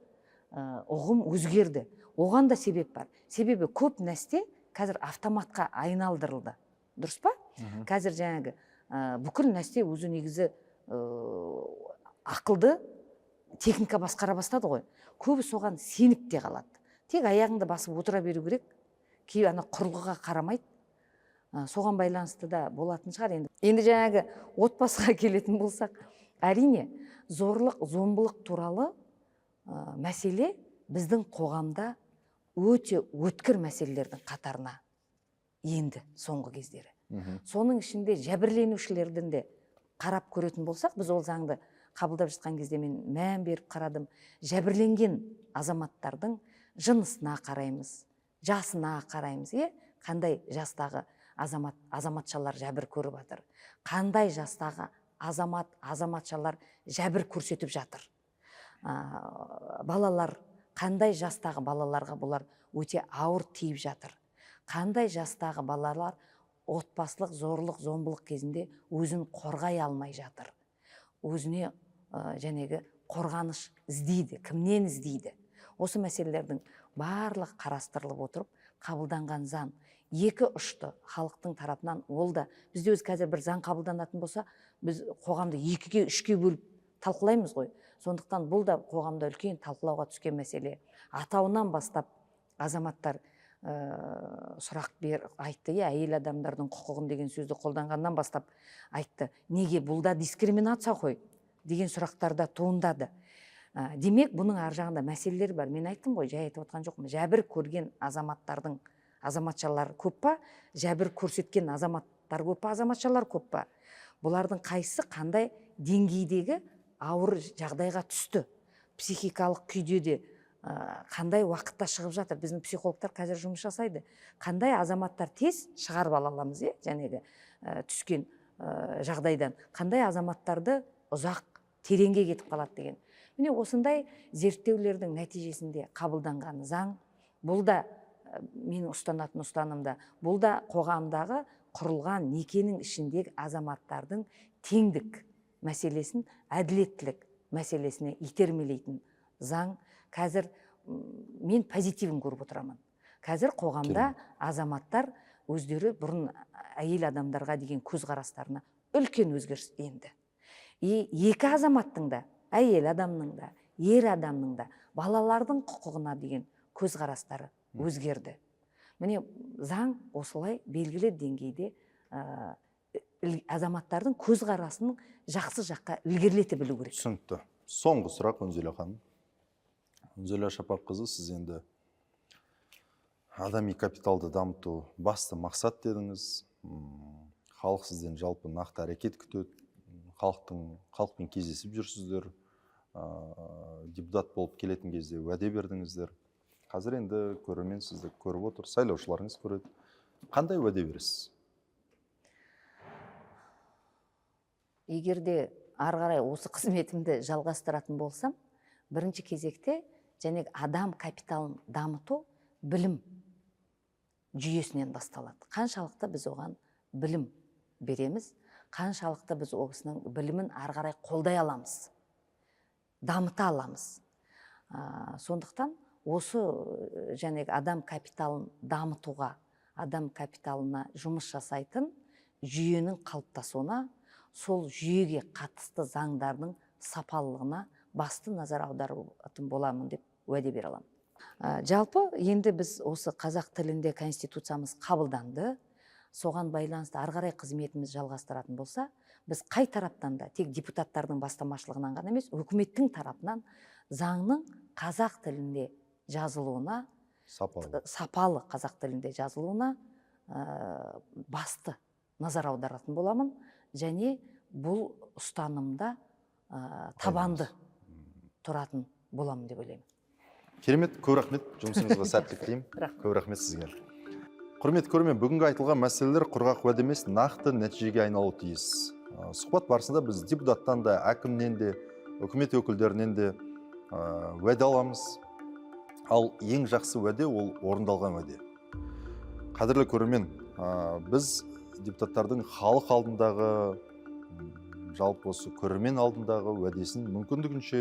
ұғым өзгерді. Оған да себеп бар, себебі көп нәрсе қазір автоматқа айналдырылды, дұрыс па? Қазір жаңағы бүкіл нәрсе өзі негізі ақылды техника басқара бастады ғой. Көбі соған сеніп те қалады, тек аяғыңды басып отыра беру керек, кей ана құрылғыға қарамайды. Соған байланысты да болатын шығар. Енді жаңағы отбасыға келетін болсақ, әрине, зорлық зомбылық туралы мәселе біздің қоғамда өте өткір мәселелердің қатарына енді соңғы кездері. Соның ішінде жәбірленушілердің де қарап көретін болсақ, біз ол заңды қабылдап жатқан кезде мен мән беріп қарадым. Жәбірленген азаматтардың жынысына қараймыз, жасына қараймыз, иә, қандай жастағы азамат азаматшалар жәбір көріп жатыр, қандай жастағы азамат азаматшалар жәбір көрсетіп жатыр, балалар, қандай жастағы балаларға бұлар өте ауыр тиіп жатыр, қандай жастағы балалар отбасылық зорлық зомбылық кезінде өзін қорғай алмай жатыр, өзіне жәнегі қорғаныш іздейді, кімнен іздейді. Осы мәселелердің барлығы қарастырылып отырып қабылданған заң. Екі ұшты халықтың тарапынан ол да бізде өзі қазір бір заң қабылданатын болса, біз қоғамды екіге, үшке бөліп талқылаймыз ғой. Сондықтан бұл да қоғамда үлкен талқылауға түскен мәселе. Атауынан бастап азаматтар сұрақ бер айтты, иә, әйел адамдардың құқығын деген сөзді қолданғаннан бастап айтты, неге бұл да дискриминация ғой деген сұрақтар да туындады. Демек, бұның ар жағында мәселелер бар. Мен айттым ғой, жай айтып отқан жоқпын. Жәбір көрген азаматтардың, азаматшалар көп па, жәбір көрсеткен азаматтар көп па, азаматшалар көп па, бұлардың қайсысы қандай деңгейдегі ауыр жағдайға түсті, психикалық күйде де қандай уақытта шығып жатыр. Біздің психологтар қазір жұмыс жасайды, қандай азаматтар тез шығарып ала аламыз, иә, жәнегі түскен жағдайдан, қандай азаматтарды ұзақ тереңге кетіп қалады деген. Міне, осындай зерттеулердің нәтижесінде қабылданған заң. Бұл да менің ұстанатын ұстанымда. Бұл да қоғамдағы құрылған некенің ішіндегі азаматтардың теңдік мәселесін, әділеттілік мәселесіне итермелейтін заң. Қазір мен позитивін көріп отырамын. Қазір қоғамда азаматтар өздері бұрын әйел адамдарға деген көзқарастарына үлкен өзгеріс енді. И екі азаматтың да, әйел адамның да, ер адамның да, балалардың құқығына деген көзқарастары өзгерді. Міне, заң осылай белгілі деңгейде азаматтардың көзқарасын жақсы жаққа ілгерілете білу керек. Түсінікті. Соңғы сұрақ, Үнзила ханым. Үнзила Шапаққызы, сіз енді адами капиталды дамыту басты мақсат дедіңіз. Халық сізден жалпы нақты әрекет күтеді. Халықпен кездесіп жүрсіздер. Депутат болып келетін кезде уәде бердіңіздер. Қазір енді көрермен сізді көріп отыр, сайлаушыларыңыз көреді. Қандай уәде бересіз? Егер де ары қарай осы қызметімді жалғастыратын болсам, бірінші кезекте және адам капиталын дамыту білім жүйесінен басталады. Қаншалықты біз оған білім береміз, қаншалықты біз ол кісінің білімін ары қарай қолдай аламыз, дамыта аламыз. Сондықтан осы және адам капиталын дамытуға, адам капиталына жұмыс жасайтын жүйенің қалыптасуына, сол жүйеге қатысты заңдардың сапалылығына басты назар аударатын боламын деп уәде бере аламын. Жалпы енді біз осы қазақ тілінде конституциямыз қабылданды, соған байланысты ары қарай қызметіміз жалғастыратын болса, біз қай тараптан да, тек депутаттардың бастамашылығынан ғана емес, өкіметтің тарапынан заңның қазақ тілінде жазылуына, сапалы қазақ тілінде жазылуына басты назар аударатын боламын. Және бұл ұстанымда табанды тұратын боламын деп ойлаймын. Керемет, көп рахмет, жұмысыңызға сәттілік тілеймін. Көп рахмет сізге. Құрметті көрермен, бүгінгі айтылған мәселелер құрғақ уәде емес, нақты нәтижеге айналуы тиіс. Сұхбат барысында біз депутаттан да, әкімнен де, үкімет өкілдерінен де уәде аламыз. Ал ең жақсы уәде ол орындалған уәде. Қадірлі көрермен, біз депутаттардың халық алдындағы, жалпы осы көрермен алдындағы уәдесін мүмкіндігінше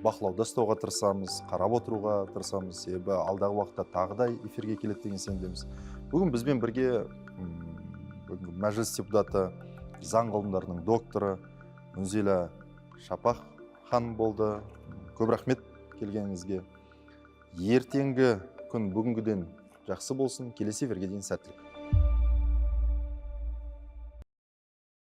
бақылауда ұстауға тырысамыз, қарап отыруға тырысамыз. Себебі алдағы уақытта тағы да эфирге келеді деген сенімдеміз. Бүгін бізбен бірге бүгінгі мәжіліс депутаты, заң ғылымдарының докторы Үнзила Шапақ ханым болды. Көп рахмет келгеніңізге. Ертеңгі күн бүгінгіден жақсы болсын. Келесі эфирге дейін сәттілік.